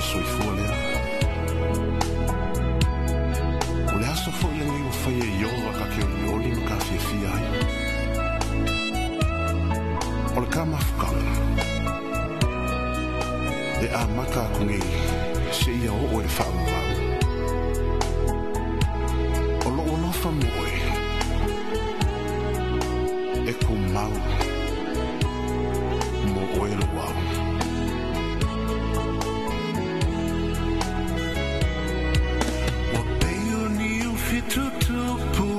Soifua lea. O le aso foi lenei ua faia e Ieova ka te olioli ma ka fiafia ai. O le ka mafukaga, e amata atu nei seia oo i le faavavau. O lou alofa mo oe, e tumau mo oe lou au. Ua pei o niu fitutupu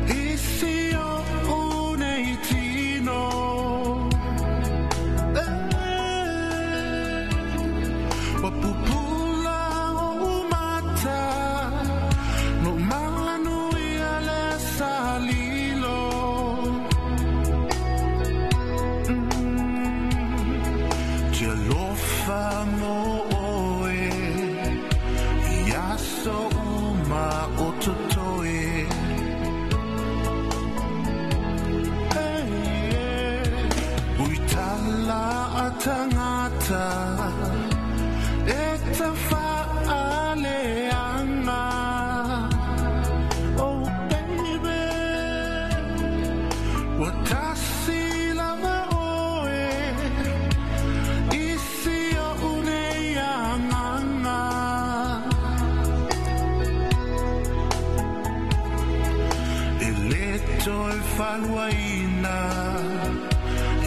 i si oʻu nei tino. Ua pupula oʻu mata no manuia le salilo. Te alofa mo oe i aso uma o totoe. Ui tala a tangata e ta faaleaga. Oh baby, ua tasi lava oe i si oʻu nei agaga. E le toe faluaina,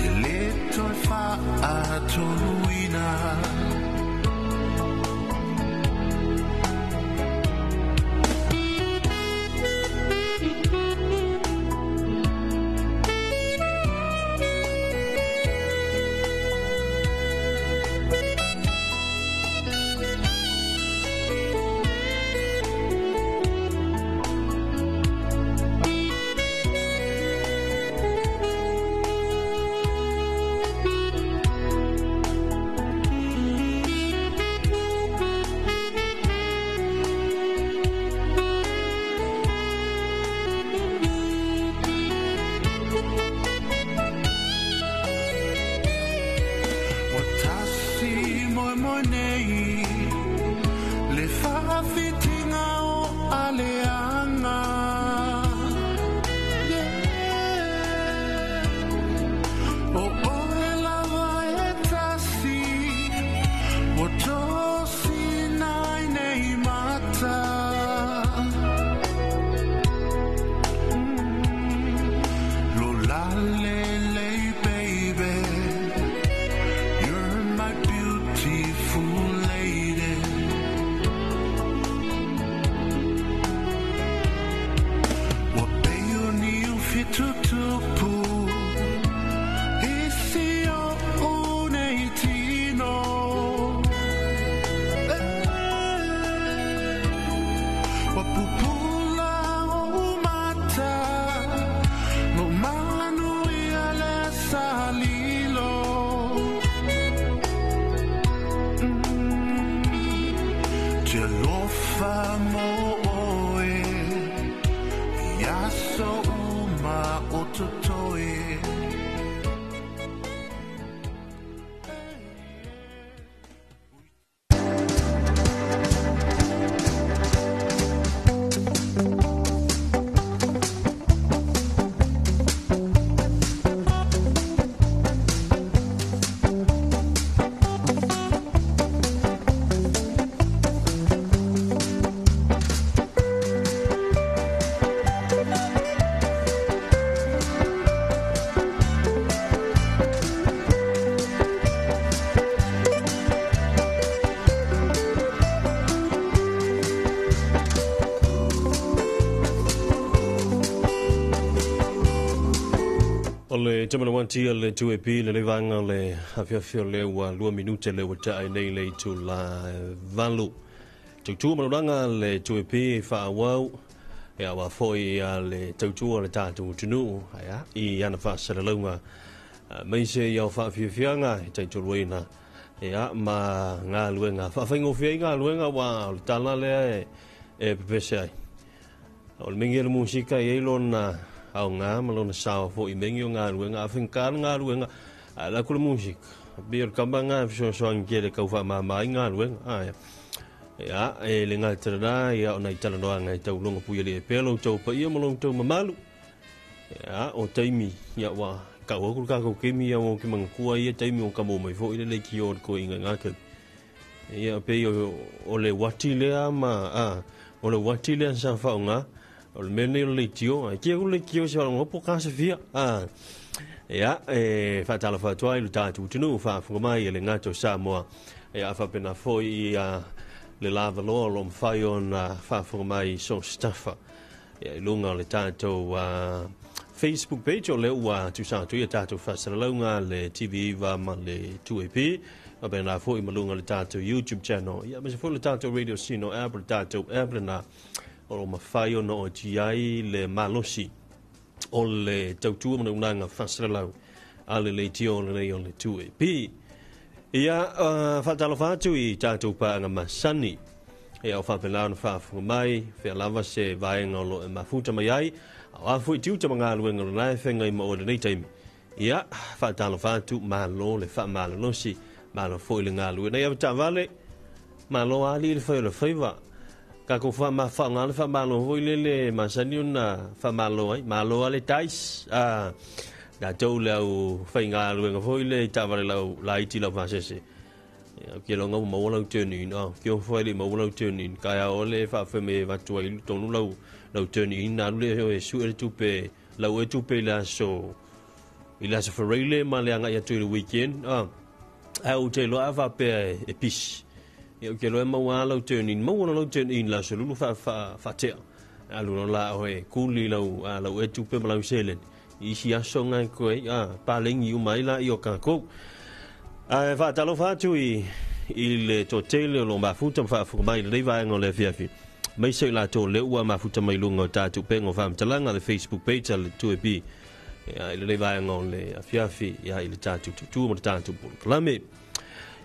e le toe faatoluina. Ua tasi moemoe nei le faafitiga o aleaga. Yeah. O oe lava e tasi ua tosina ai nei mata. Lo lalelei, baby, you're my beautiful lady. Ua pei o niu fitutupu i si oʻu nei tino. Ua pupula oʻu mata no manuia le salilo. Te alofa mo oe i aso uma o totoe. O le tamana wanti o le 2AP le levanga o le afiafi o le ua 2 minute le ua taai nei le itu la 8. Tautua maluranga le 2AP whaawau e awa foi a le tautua le tātou tunu aia, i ana whaasalalaunga meise i au whaafiafianga e taitoluina e ma ngā luenga. Whaawhaingofia i ngā luenga wa o le tala lea e pepese ai. O le mingi le musika i eilona au ngā ma lona sawa fo i mengi o ngā luenga, a whengkana ngā luenga, a la kula musika. Pei o le kama lena e fesoasoani tele tau faamama ai galuega a ia e le gata lena ia ona i talanoaga e tauloga puialii ai pea lo outou paia ma lo outou mamalu. Ia o taimi ia ua tau atu le tatou taimi ia ua ou te manatua ia taimi ua tamo mai foi le leitio o le toeaina i na taimi. Ia pei o le uati lea ma a o le uati lea sa faaaoga o le mea lenei o le leitio. Ae tia le leitio se faalogo po ka safia. A ia e faatalofa atu ai i le tatou atunuu faafofoga mai e le gata o Samoa. Ia faapena foi ia le lavaloa o lo o mafai ona faafofoga mai i so o se tafa. Ia i luga o le tatou Facebook page o lea ua tuusa atu ia tatou faasalalauga le TV9 ma le 2AP. Faapena foi ma luga o le tatou YouTube channel. Ia aemaise foi le tatou Radio Sino app, le tatou app lena o lo o mafai ona ooti ai le malosi o le tautua ma le auaunaga faasalalau a le leitio lenei o le 2AP. Ia, faatalofa atu i tatou paaga masani. Ia, o faapena ona faafofoga mai, fea lava se vaega o lo o e mafuta mai ai, a o a foi tiute ma galuega o lena e feagai ma oe i lenei taimi. Ia, faatalofa atu, malo le faamalolosi, malo foi le galue. Nei ava taavale, malo alii le fai o le faiva. Tatou faaaoga le faamalo foi lele masani ona faamalo ai, malo lava le tais. A, tatou le au faigaluega foi le i taavale lau laiti lau pasese. Ia, ou te iloa ua maua lau turn in. Oh, ke ofo ai le maua lau turn in. Kai a ole faafeai mai e avatu ai tonu lau lau turn in. Alu lea e sue le tupe, lau e tupe i le aso i le aso Faraile ma le agai atu i le weekend. Ah, ae ou te iloa a faapea e pisi. Ia, ou te iloa e maua lava lau turn in. Maua loa lau turn in i le aso lulu faatea. Alu loa la oe e kuli lau, lau e tupe ma lau seleni. I isi aso ngai koe ai, paleni uma ai laia o tatou. Ae faatalofa atu i le toatele o lo o mafuta ma faafofoga mai i lenei vaega o le afiafi. Aemaise i latou lea ua mafuta mai luga o tatou upega o faamatalaga, le Facebook page a le 2AP i lenei vaega o le afiafi i le tatou tutu ma le tatou polokalame.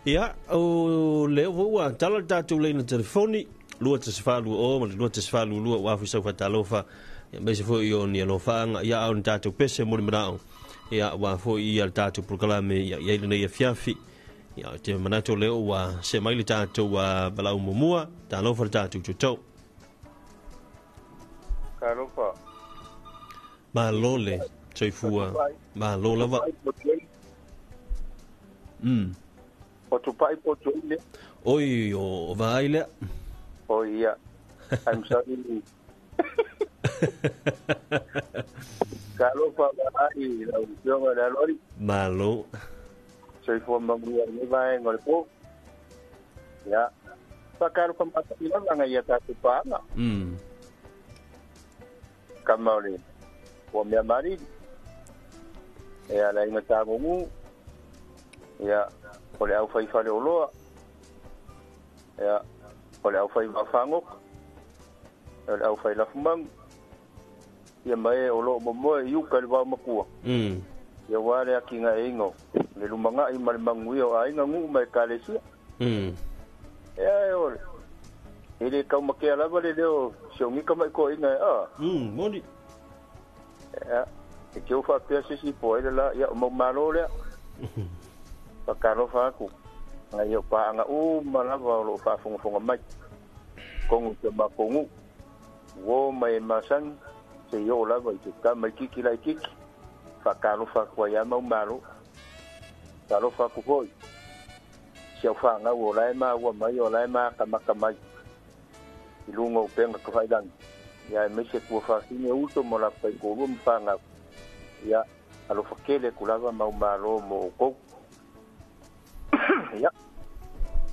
Ia, o lea foi ua tala le tatou leina telefoni, 2140 ma le 2122 ua afu i sau faatalofa, aemaise foi o ni alofaaga, ia, a o ni tatou pese mo le manao, ia, aua foi ia le tatou polokalame ia i ai lenei afiafi. Ia, ou te manatu o lea ua see mai le tatou valaau muamua, talofa le tatou tootoo. Talofa. Malo le soifua, malo lava. O Tupai po o le. Oi, o vaai lea. O ia. I'm sorry. Talofa vaai lau afioga i le aloali. Malo. Soifua manuia i lenei vaega o le po. Ia. Faatalofa masani lava ngai ia tatou paaga. Kama o le ua mea malili. E ala i Matagogu. Ia, o le aufai faleoloa. Ia, o le aufai vaafagota. O le aufai lafumanu. Ia ma e o lo o momoe i uka i le vaomatua. Ia ua le atinaeina o le lumanai ma le manuia o aiga, nuu ma ekalesia. Ia e o le e le taumatea lava le leo o si o nika mai toeaiina e a. Moni. Ia, e te o faapea se isi po ai le la, ia o mau malo lea. Faatalofa atu nai o paaga uma lava o lo o faafogafoga mai. Tonu i si o matou nuu, uo ma e masani, seia oo lava i se tama itiiti laitiiti. Faatalofa atu ai lava mau malo. Faatalofa atu foi si au fanau o la e maua mai, o la e matamata mai i luga o upega tafailagi, ia aemaise tua fafine uso ma latou taitoalua ma fanau. Ia, alofa tele atu lava mau malo mo outou. Ia,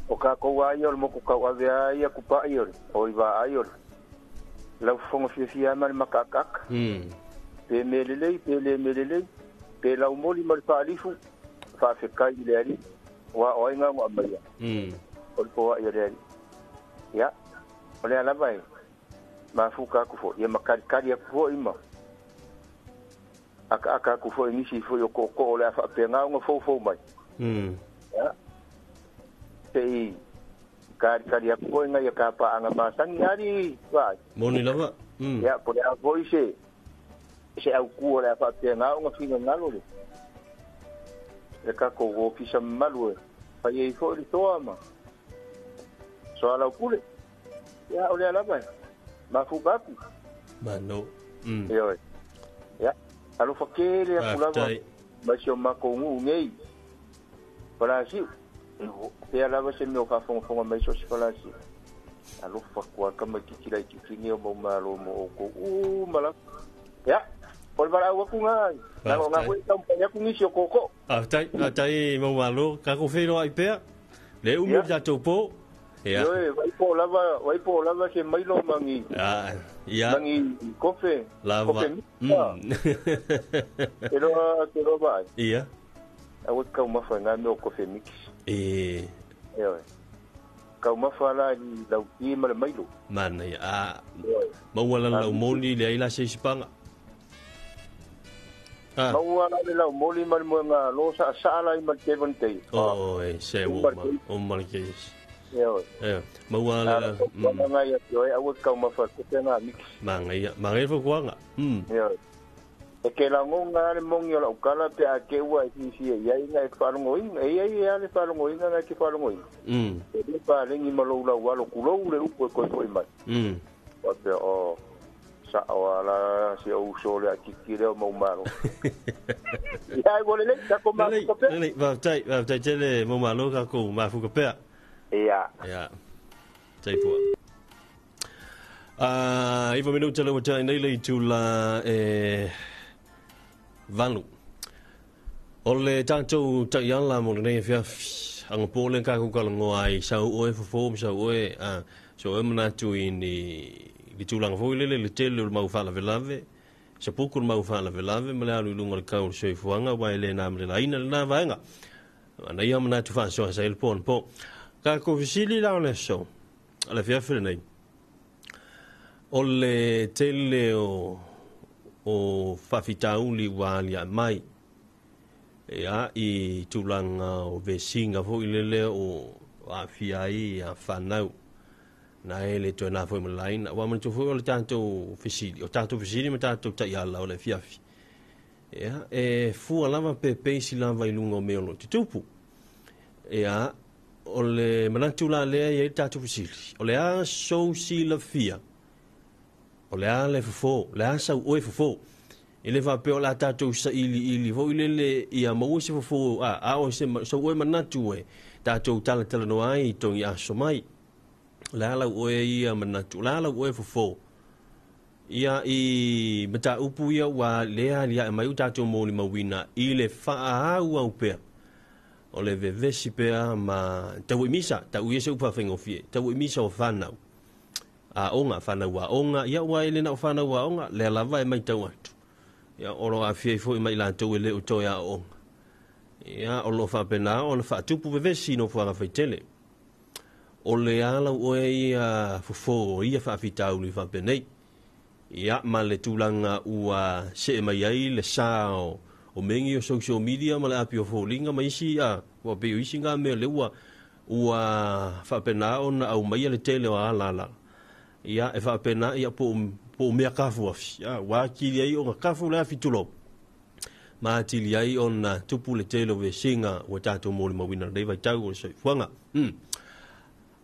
o tatou lava ia o le motu tauave lava ia Tupai o le o i vaai o le laufofoga fiafia lava ma le makaakaaka. Pe mea lelei, pe le mea lelei, pe laumoli ma le faalifu, faafetai i le Alii, aua o ai na ona aumaia, o le foai a le Alii. Ia, o lea lava e mafuta atu foi, ia ma talitali atu foi ma akaaka atu foi i nisi foi o tootoo o le a faapena ona foufou mai. Ia, se i talitali atu foi nai a ta paaga masani, alii vaai. Moni lava. Ia, po o le a foi se autu o le a faapena ona finagalo le. Le tatou ofisa mamalu e fai ai foi le toa ma soalaupule. Ia, o lea lava e mafuta atu. Malo. Ioe. Ia, alofa tele atu lava mai si o matou nuu nei, Falasiu. Pea lava se mea o faafogafoga mai so o se Falasiu. Alofa atu lava tamaitiiti laitiiti nei o mau malo mo outou uma lava. Ia, o le valaau atu lena, leaga o lena foi e taumafai atu nisi o tootoo. Faafetai, faafetai mau malo. Tatou feiloai pea. Le umi o le tatou po. Ia. Ioe, vai po o lava, vai po o lava se mailo ma ni, Ia. ma ni kofe, Lava. kofe mita. Te loa, te loa vaai. Ia. Aua te taumafa i ngā mea o kofe mix. E. Ioe. Taumafa la i lauti ma le mailo. Manaia. A. Ioe. Maua la lau moni le ai la se isipaga. Ah. Maua la le laumoli ma le moega lo sasaa la i ma le Kevin Day. Oh, e se ua ma. O ma le case. Ioe. E, maua la. Nga ia te oe, aua te taumafa kofe ngā mix. Mangaia, mangaia whakuanga. Ioe. E ke lagonga le mongi o lau kala pe a ke ua e sisi e iai nga e te whalongoinga. E iai e a le whalongoinga nga e te whalongoinga. E le pālengi ma lou lau alo kulou le upu e koe foi mai. Wa pea o sa o ala se o uso le a tiki leo mau malo. Ia ai wole lei, tako mafuka pea. Lelei, faafetai, faafetai tele mau malo takou mafuka pea. Ia. Ia. Taipua. 9 minuta le ua tae nei le itula e 8. O le tatou taiala mo lenei afiafi. Agapo le takou talanoa ai sau oe fofo ma sau oe so oe manatu i ni le tulaga foi lele le tele o le mau faalavelave. Sa puku le mau faalavelave ma le alu i luga o le kau o le soifuaga aua e le na ma le laina lena vaega. Ana ia manatu faasoa sa i le po ona po. Takou fesili la o le aso, le afiafi lenei. O le tele o faafitauli ua aliae mai ia i tulaga o vesiga foi lele o aafia ai ia fanau. Na e le toe na foi ma le laina. Ua manatua foi o le tatou fesili, o tatou fesili ma tatou taiala o le afiafi. Ia, e fua lava pe peisi lava i luga o mea o lo o tutupu. Ia, o le manatu la lea e i ai le tatou fesili. O le a sou silafia? O le a le fofo? O le a sau oe fofo? E le faapea o le a tatou sailiili foi lele ia maua se fofo a o se sau oe manatu e tatou talatalanoa ai i togi aso mai. O le a lau oe ia manatu? O le a lau oe fofo? Ia i mataupu ia ua lea aliae mai ua tatou molimauina i le faaauau pea. O le vevesi pea ma tau i misa, tau ia se upu faafaigofie, tau i misa o fanau. Aoga, fanau aoga, ia ua e le na o fanau aoga, lea lava e matau atu. Ia o lo aafia ai foi ma i latou e le o toe aooga. Ia o lo faapena ona faatupu vevesi i nofoaga faitele. O le a lau oe ia fofo o ia faafitauli faapenei. Ia ma le tulaga ua see mai ai le sa o megi o social media ma le api o foliga ma isi a ua pei o isi ngā mea le ua ua faapena ona aumaia le tele o alala. Ia e faapena ia po o mea kafuafi. Ia ua atili ai ona kafu le afi tulou. Ma atili ai ona tupu le tele o vesiga ua tatou molimauina lenei vaitau o le soifuaga.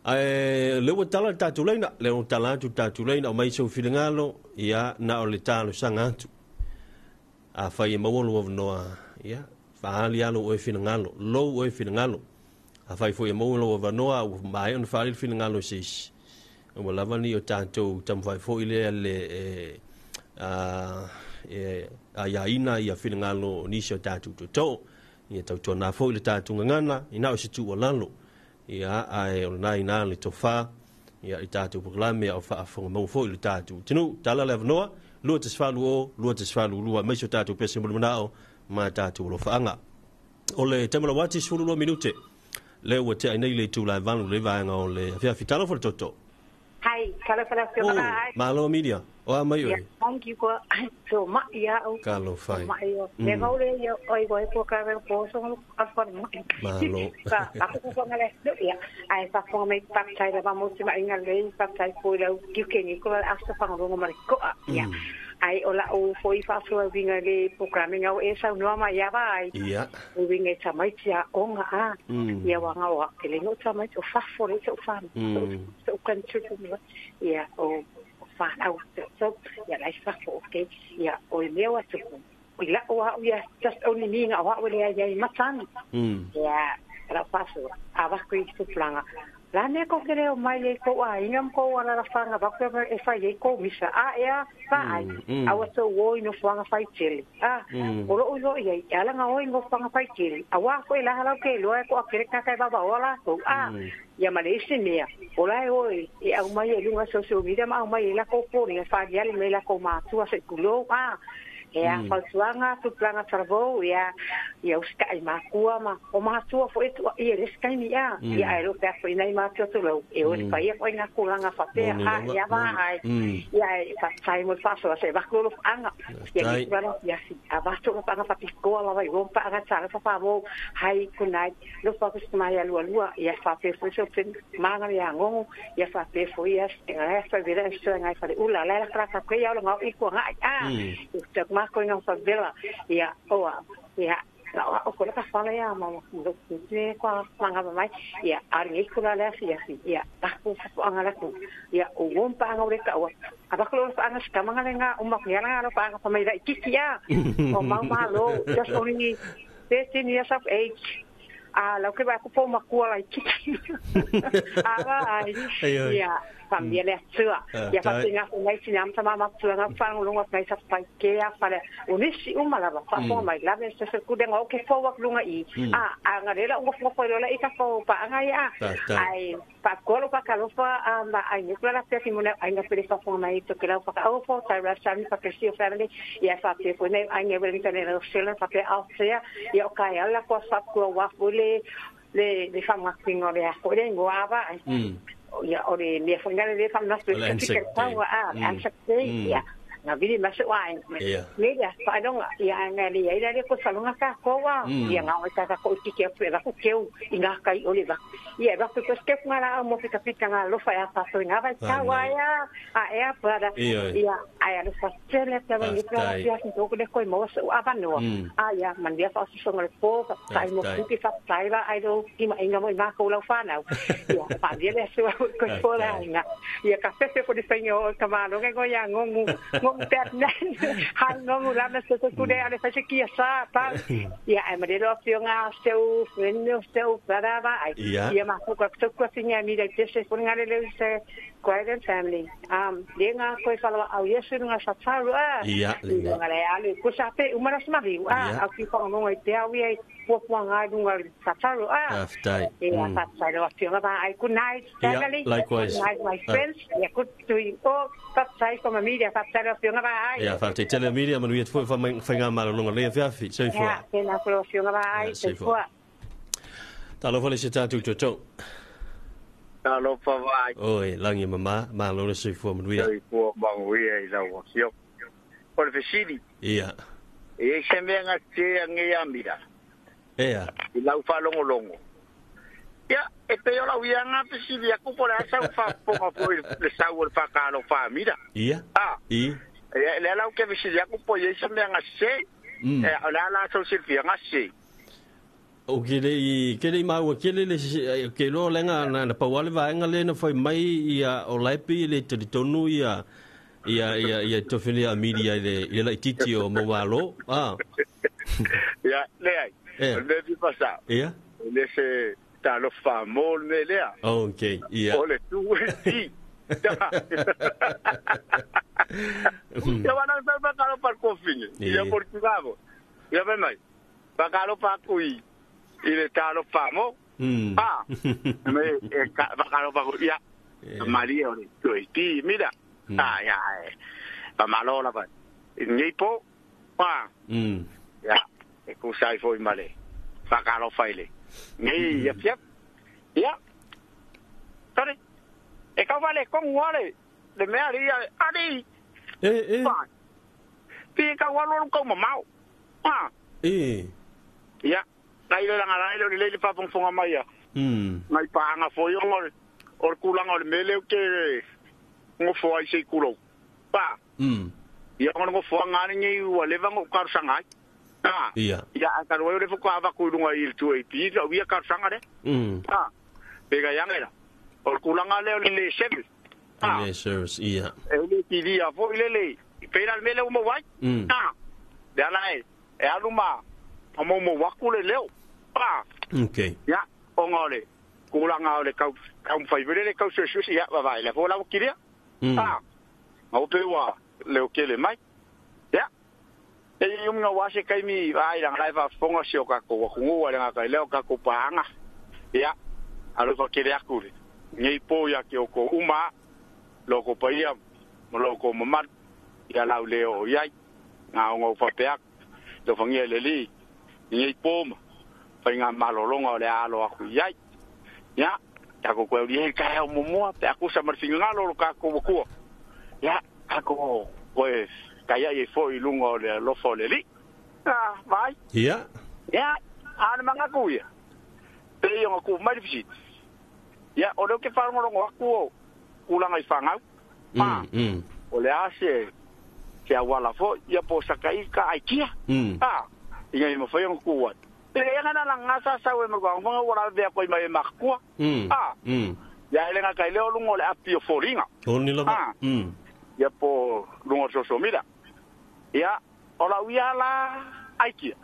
Ae le ua tala le tatou laina, le ua tala atu le tatou laina, o mai sou finagalo, ia na o le talosaga atu. Afai e maua lou avanoa, ia, faaali lava lou oe finagalo, lou oe finagalo. Afai foi e maua lou avanoa, ua maea ona faaali le finagalo e se isi. Ua lava ni o tatou taumafai foi lea le e aiaina ia finagalo o nisi o tatou tootoo. Ia tautuana foi le tatou gagana, ina o se tuualalo. Ia, ae o lena ina le tofa, ia, i tatou polokalame a o faafofoga foi le tatou atunuu. Tala le avanoa, 2 0 2 0 2, aemaise o tatou pese mo le manao ma tatou alofaaga. O le taimi o le uati 12 minute. Lea ua tea ai nei le itula e 8 le vaega o le afiafi. Talofa le tootoo. Hai, talofa lau Oh, malo Amelia. O a mai Ia, oe. thank you ko so ma ia au. Talofa. Ma ia. Le ngau le ia oi ko ko ka ve ko so a fa ma. Malo. Ka a ko ko ngale no ia. Ai fa fo me pak tai la mo ti ma inga le pak tai ko la ki ke ni ko la asa fa ngo ma ko a. Ia. Ai o la o foi fa so winga le programming au e sa no ma ia va ai. Ia. O winga ta mai tia onga a. Ia wa ngau a ke le no ta mai o fa fo le o fa. So kan tu ia o fa au so ia lai fa fo okay ia o le wa tu o la o ia just only me nga wa le ia matan ia ra fa so a va ku tu planga la ne ko kere o mai le ko a ingam ko ala la fanga va ko e fa ye ko misa a ia fa ai a wa so wo ino fanga fa tele a o lo lo ia ala nga o ingo fanga fa tele a wa ko ila hala ke lo ko a kere ka ka ba ba ola ko a ia ma le isi mea o la e oe e aumai e luga social media ma aumai e lakou poni e faaliali mai lakou matua seʻikulou a e a fautuaga tupulaga talavou ia ia usitaʻi makua ma o matua foʻi tuaʻia i le isi taimi a ia ae loo pe afoʻinai matua tulou e oe le paia foʻi gakulaga faapea a ia vaai ia e fatai mo le faasoa se vaku lofaaga ia ni ia si avato lofaaga faapikoa lava i loma paaga talofa faamou hai kunai lofa kusuma ia lua lua ia faapea foi so pen maga ia ngongo ia faapea foi ia ngai fa vela so ngai fa ula la la ka ka ia lo ngau i ko ngai a te ma ko ngau fa vela ia o ia la o ko la fa la ia ma mo te kwa manga mai ia ari ko la la ia ia ta ko fa anga la ko ia o wompa anga o ka o abaklo fa anga ska manga nga o ma ya la fa anga fa mai la kikia o mau malo just only 13 years of age a lau ke ba ko po makua lai kiki ara ai ia famia le atua ia fa tinga ngai tina ma ma tua nga fa lunga ngai sa pai ke a fa le unisi uma lava fa fo mai lava se se kude ngo ke fo wa lunga i a a nga le la ngo fo fo la i ka fo pa nga ia ai pa ko lo pa ka lo fa ma ai ni kula la pe ki mo ai nga pe fa fo mai to ke la fa o fo ta ra sa mi fa ke si family ia fa pe fo nei ai nge wellington e Australia fa pe Austria ia o ka ia la ko fa ko wa fo le le fa ma kingo le a ko le ngo ava ia o le mea foi ngale le fa na pe ke pa wa a Anzac Day ia na vili ma se wa le ia fa donga ia ngale ia le ko salunga ka ko wa ia nga o ta ko ti ke pe va ko keu i nga kai o le va ia va ko ke nga la mo fika fika nga lo fa ya fa so nga va ta wa ya a e pa da ia ai lo fa tele ta va ni pra ia ko ko le ko mo so a va no a ia man ia fa so ngale po fa tai mo ku fa tai va ai do ki ma inga mo ma ko la fa na ia fa dia le so ko ko la nga ia ka fe ko de senhor ka ma lo ngo ya ngo ngo pet nan han ngo la me se ku de ale fa se ki sa pa ia ai ma de lo fio nga seu fenno seu para va ai ia ma ko ko ko finya mi de se ko ngale le se Quiet family le nga ko fa la au yesu nga sa taru a ia le ngale ale ko sa pe uma la sma vi a au ki ko ngo i te au ia ko ko nga nga sa taru a ia fa sa lo fio nga ai good night family likewise night my friends ia good to you all fa sai ko media fa sa lo fio nga ai ia fa te tele media manu ia fo fa nga malo longa le fa fi so fo ia tena ko fio nga ai so fo talo fo le se tatu toto Talo fa vai. Oi, langi mama, malo le soifua manuia. Soifua manuia i lau afioga. O le fesili. Ia. E se mea gatea nge ia mira. Ea. I lau faalogologo. Ia, e pei o lau ia nga fesili aku po le asa u faafofoga foi le sau o le faakalofa a mira. Ia. A. I. E le lau ke fesili aku po i se mea gase. E o le ala sau silafia gase. O ke le maua ke le ke lo lenga na pawale vaenga le na fai mai ia o laipi le tonu ia ia ia ia tofele a media le la titi o mawalo a ia le ai le vi pasa ia le se ta lo fa mol me le okay ia o le tu ti ta ia wana sa pa kalo pa kofinge ia Portugal ia ve mai pa kalo pa kui i le talo famo ah me va kalo pa ia Maria o tu ti mira ah ya pa malo la pa ni po pa ya e ko sai foi male fa kalo fa ile ni ya ya ya sorry e ka Kau vale kongu ale le mea le ia ali. E. Pi kau alu kau mamau. Ah. E. Ia. Nai le langa lai le le faafogafoga mai ia. Ngai paanga foi ona o le tulaga o le mea lea ou te gofo ai se i kulou. Pa. Ia ona gofoaga lava lenei ua leva ona ou talosaga ai. Ah. Ia. Ia ae talu ai o lea faatoa avatu i luga i le 2AP lau ia talosaga lea. Ah. Pe kai age la. O le tulaga lea o le le service. Ah. Le service, ia. E le kilia foi le le. Pe la le mea lea ua maua ai. Ah. Le ala e e alu ma maumau atu le leo. Ah. Okay. Ia, ona o le tulaga o le taumafai foi lele tau suesuese, ia, vaavaai, lea foi ua lava kilia. Ah, ma ua pei ua leo tele mai. Ia, e i umiga ua se taimi, vaai, leaga la e faafofoga si o tatou atunuu, ae le gata i lea o tatou paaga. Ia, alofa tele atu lenei po ia te outou uma, lo outou paia ma lo outou mamalu, ia lau le oo i ai. Na ona ou faapea atu, alofagia e le Alii lenei po ma faiga malologa o le a alo atu i ai. Ia, tatou toe aulia ai le taeao muamua pe a tusa ma le finagalo o lo tatou Atua. Ia, tatou toe taiai ai foi i luga o le alofa o le Alii. A, vaai. Ia. Ia, a o le manatu ia, pei ona tuu mai le fesili. Ia, o lea ou te faalogologo atu o tulaga i fanau. A, o le a se se auala foi, ia po o saka ika aikia. A, ina ia mafai ona tuu ai. Pe leai ana lagaga sa sau e maluaga ua lavea koe mai e makatua. A, ia e le gata i lea o luga o le api o foliga. Oni lava. A, ia po o luga o le social media. Ia, o lau ia la aikia.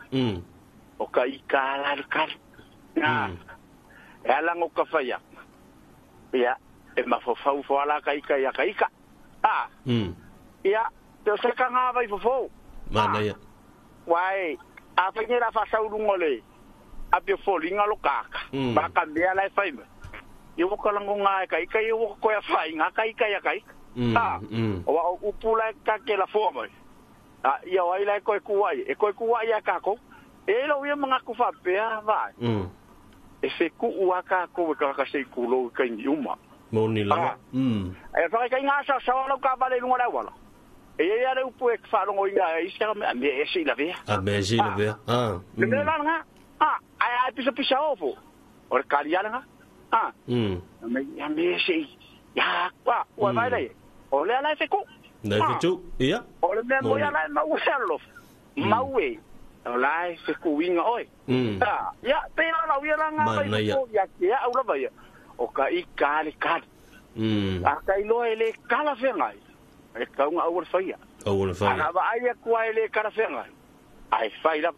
O ka ika la le kali. A, e ala ona ka fai atu. Ia, e mafaufau fo ala ka ika ia ka ika. A, ia, te o se ka ngā vai fofo. Manaia. Wai, a whai nei la whasau runga le, a pio foliga lo kaka. Ma ka mea la e whai mai. Ia waka lango ngā e ka ika, ia waka koe a whai ngā ka ika ia ka ika. A, o wa o upu la e ka ke la foa mai. A, ia o ai la e koe kuai, e koe kuai ia kako. E lo ia mga ku whapea, vai. E whekuu a kako e kaka sei kulo i kaingi uma. Moni lava. E whakai kai ngā sa sawa lau ka vale lunga lau ala. E ia le upu e whalongo inga e isi a mea e sei lavea. A mea e sei lavea. A. Le mea la nga. A, ai ai pisa pisa ofo. O le kali ala nga. A. A mea e sei. Ya, wa, ua vai lai. O le ala e wheku. Nei whetu, ia. O le mea moi ala e mau e alofa. Mau e. O la e wheku inga oe. A, ia, pēra lau ia la ngā vai wheku ia ke au lava ia. O ka i kali kali. A ka iloa e le kala whengai. E kaunga au le whaia. Au le whaia. Ana vaai aku ai le kala whengai. Ai whai lava.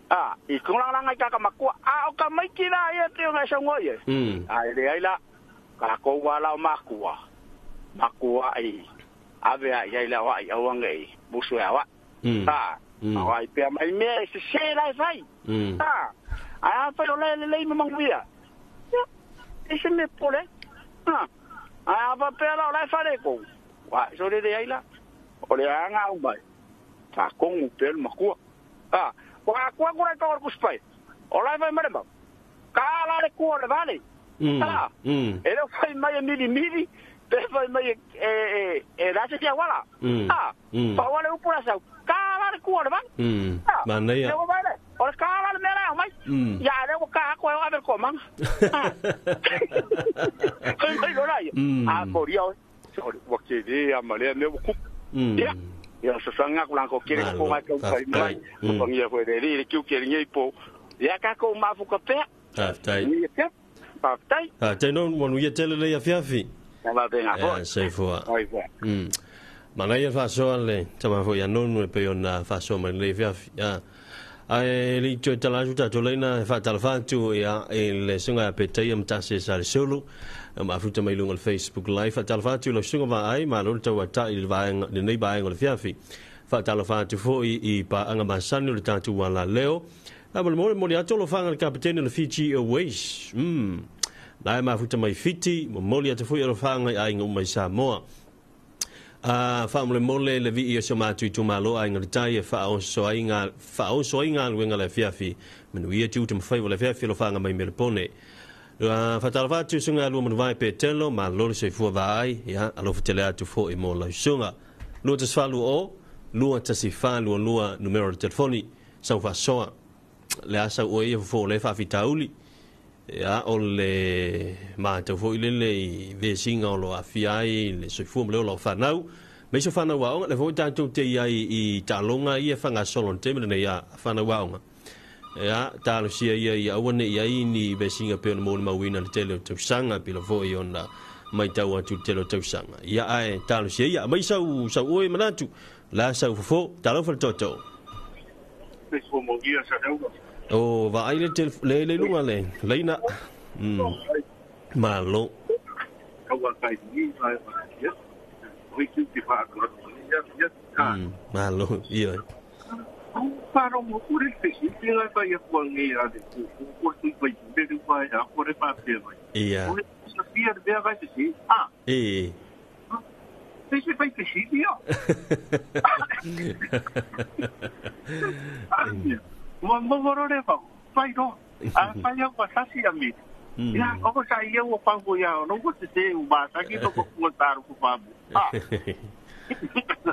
A, i kongalanga i kaka makua. A, o ka maiki la ia te o ngai saunga ia. Ai le ai la. Ka kou ala o makua. Makua ai. Ave ai ai la wai au anga i. Musu e awa. A, a wai pea mai mea e se se la e whai. A, ai a whai o le le lei mamanguia. Ia, e se me pole. A, ai a whai pea la o la e whare kou. Wai, so le le ai la. O le anga au mai. Ka kongu pea le makua. A, wa kua kura i kawa kuspai. O la e whai mare mau. Ka ala le kua le vale. A, e leo whai mai e miri miri. Pe whai mai e rase tia wala. A, pa wale upu la sau. Ka ala le kua le vale. A, Manaia. le wai le. O le ka ala le mea la au mai. Ia, le wa ka ako e o ave le komanga. A. Kai mai lola ia. A, koria oe. Sorry, ua ke le a ma lea mea ua kupu. Ia, ia so sanga ku lango kere ko mai ka pai mai. Ko pangia ko le le kiu ke ngei po. Ia ka ko mafuka pea. Faafetai. Ia te. Faafetai. Faafetai no manuia tele le afiafi. Na va benga foi. Ia soifua. Oi foi. Manaia faasoa le tama foi ia nonu e pei ona faasoa mai le afiafi. Ia. Ae le i toe tala atu tatou laina e faatalofa atu ia i le susuga ia Petaia Matase sa le Sulu ma afuta mai luga o le Facebook Live. Faatalofa atu i lau susuga vaai malo le tauatai i le vaega lenei vaega o le fiafi. Faatalofa atu foi i paaga masani o le tatou alaleo. A mo le momoli atu o lofaga le kapetene o le Fiji Airways. La e mafuta mai Fiti, momoli atu foi o lofaga i aiga uma i Samoa. A faamolemole le vii o si o matou itumalo aiga le tai e faaoso ai faaoso ai galuega le afiafi. Manuia tiute ma faiva o le afiafi alofaga mai Melepone. Whatalawha atu sunga lua manuvai pe telo, ma lolo soifua vaai, ia, alofa tele atu fo i mo lau sunga. 214 o, 21422 numero le telefoni, sau whasoa. Le asa ua ia fo le whawhitauli. Ia, o le mātau fo i lele i vesinga o lo awhia ai, le soifua ma leo lau whanau. Me iso whanau aonga, le fo i tātou te iai i tālonga ia whangasolo te mene nei a whanau aonga. Ia, tālo sia ia i awane i ai ni vesinga pe ona mōni mauina le tele o tausanga, pila fo i ona mai tau atu le tele o tausanga. Ia ae, tālo sia ia, mai sau, sau oe manatu, la sau fofo, tālo whale toto. O, vaai le le le lunga le, leina. Malo. Malo, ia. Ia. E.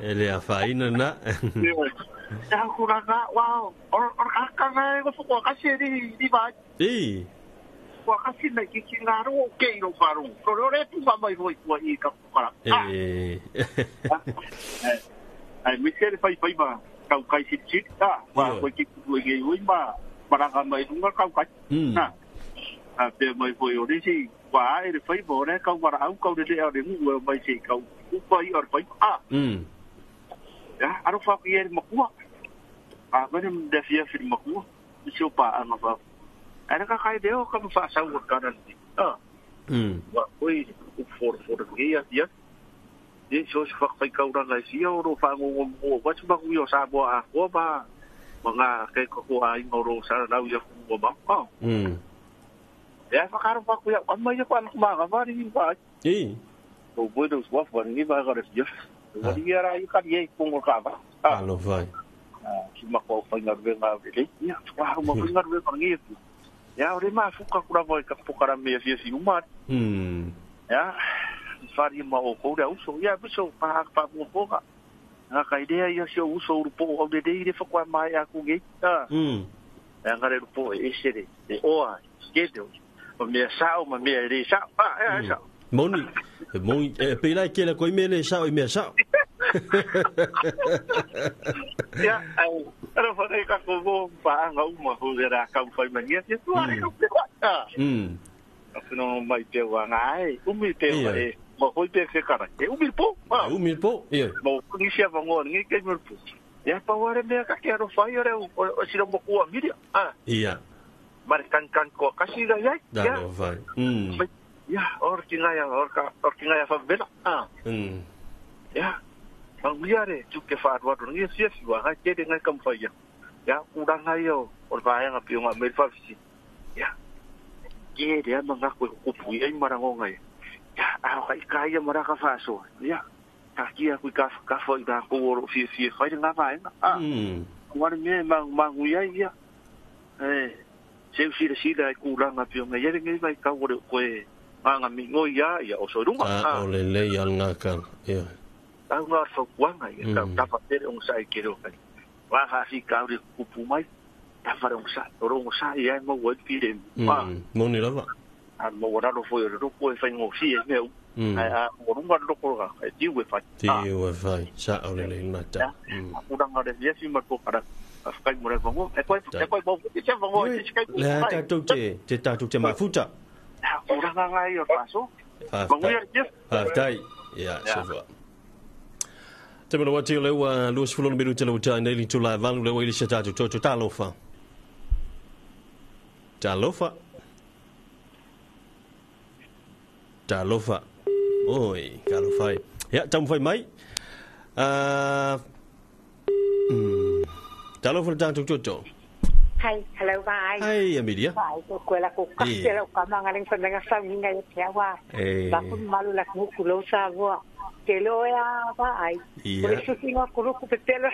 E le a whaina na. E. E. Ai me se fai fai ma kau kai sit sit ta wa ko ki ku ngi ui ma paranga mai lunga kau kai na a pe mai foi o risi wa e le fai bo re kau wara au kau le le mu mai se kau ku pai or pai a ya aro fa ki e makua a mene de fia fi makua si o pa anga fa ara ka kai deo ka fa sa u ka ran a wa oi ku for for ngi ya ya ye so se whakai kauranga i sia oro whangongo mo watu maku i o Samoa a koa ma ma ngā kei kakoa a inga oro sara rau ia kungo ma. Ea whakaro whaku ia, amma ia kwa anaku maanga wari i wai. E. O boi tau suafu wari ngi wai kare fia. Wari ia rā i kari e kongo ka wa. Alo vai. Ki mako au whainga ruenga au rere. Ia, whaharu ma whainga ruenga ngi e pu. Ia, ore maa fuka kura wai ka pokara mea fia fi umari. Ia. Whari ma o kore uso ia uso pa pa mo poka nga kai rea ia se uso uru po au de re whakwa mai a ku ge ta ngare ru po e sere e oa ke o mea sao ma mea re sao a sao moni moni e pela ke la koi mele sao i mea sao ia ai ara whare ka ko mo pa nga uma ho ra ka whai mania te tuare ka pe wa no mai te wa ngai umi te wa e ma hoi pe ke kara e umi po umi po ia mo ni sia vango ni ke mo po ia pa ware me ka ke ro fai ore o siro mo ku amiri a ia mar kan kan ko kasi ga ia da no vai ia or ki ngai or ka or ki ngai fa bela a ia mangiare tu ke fa wa ni sia si wa ga ke de ngai kam fa ia ia ura ngai o or va nga pi nga me fa si ia ke re ma nga ko ku pu ia marango ngai ya a ka ka ia maraka faso ya ka kia ku ka ka fo ida ko ro fi fi fa nga va a wa me ma ma ia ia e se si si da ku la nga pi nga ia ngai vai ka wo ko e nga mi ngo ia ia o so runga a o le le ia nga ka ia a nga fa wa nga ia ka ta fa tere on sai ke ro ka wa fa si ka ri ku pu mai ta fa ro sa ro sa ia mo wo pi re ma mo ni lava a mo wara ro fo ro ko e fa ngo si e me a mo runga ro ko ga e ti we fa ti we fa sa o le le na ta u ranga re ye si ma ko para a kai mo re ngo e ko e ko bo ti che ngo ti che le ta tu te ta tu te ma futa u ranga ngai o paso fa dai ya se va te mo wa ti le wa lu sfulo no te le ta nei tu la valu le wa ile sa ta tu to ta lo fa ta lo fa Talofa. Oi, kalofai. Ya, tamu mai. Talofa le tātou toto. Hi, hello, bye. Hi, Amelia. Bye, ko la ko ka te la ka manga leng fa nga sa nginga ya te wa. Ba ku malu la ku ku lo sa wa. Te lo ya bye. Ko le susi nga ku ku pe lo.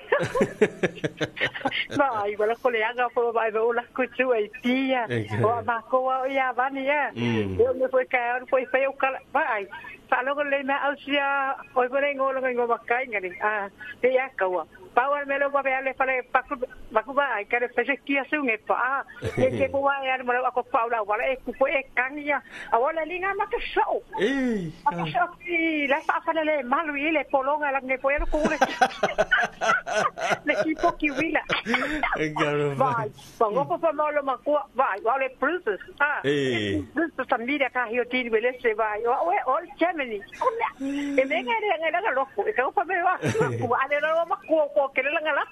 Bye, wala ko le anga ko bye ba la ku tu ai pia. O ma ko wa ya ba ni ya. Yo me foi ka foi foi o ka bye. Fa lo le ma au sia o bore ngolo ngo ba kai ngani. Ah, te ya ka wa. Power melo ba le fale paku baku ba ai kare pese kia sunge pa e ke ko wa ya mo ako pa la wala e ku e kanga a wala linga ma ka so e ka so ki la fa fa le malu ile polonga la nge po ya ko le le ki po ki wila e garo ba ba ngo pa mo lo ma ko ba wa le princess ah e princess tamira ka hio tin wele se ba o o Germany e me ngare ngare la lo ko e ka pa me wa ku ale lo ma ko ko ke le nga la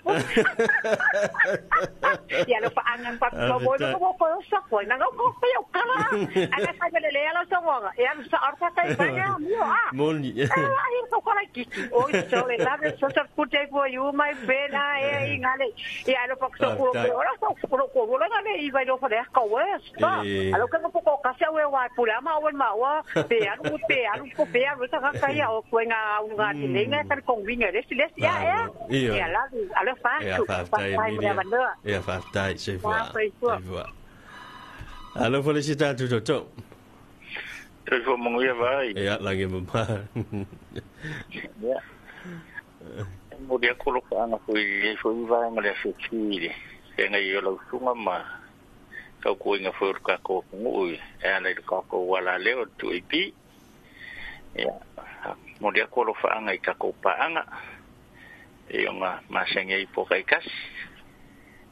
ya lo pa angan pa ko ko ko sa ko na ko ko yo kala anga sa le le ala so wa ya sa arta kai ba ya mi a moni ai ko ko la ki o so le la so sa ku te for you my friend ai ngale ya lo pa ko ko ora so ko ko lo ngale i vai lo fa le ko wa sta alo ka ko ko ka sa we wa pula ma wa ma wa pe alu pe alu ko pe alu sa ka ya o ko nga nga ti le nga ka ko winga le le ya ya ya la alo fa ya fa ya fa tai se fa alo fa le sita tu to tu fo mo ya vai ya la ge ma ya mo dia ko lo ka na ko i fo i vai ngale so ti le ngai yo lo sunga ma ka ko inga fo ka ko ngu e ana ka ko wala le o tu i pi ya mo dia ko lo fa ngai ka ko pa anga e nga masenge i po kai kas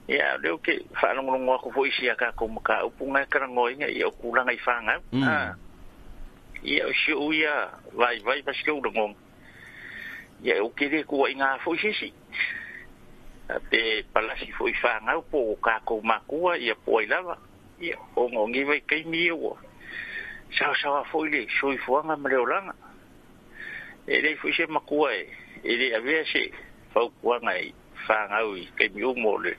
ya leo ke whaalongolongo ako fo isi a kākou makaupu ngai karangoinga ia o kulaga i fāgau ia o si'u ia vaivai pasikou lagoga ia e oke lē kuaʻigā foʻi sesi pe palasi foʻi fāgau po o kākou makua ia po ai lava ia ogaogi vaikaimi ia ua saosaoa foʻi le soifuaga ma le olaga e lei foʻi se makua e lē avea se faupuaga i fāgau i kaimi uma o le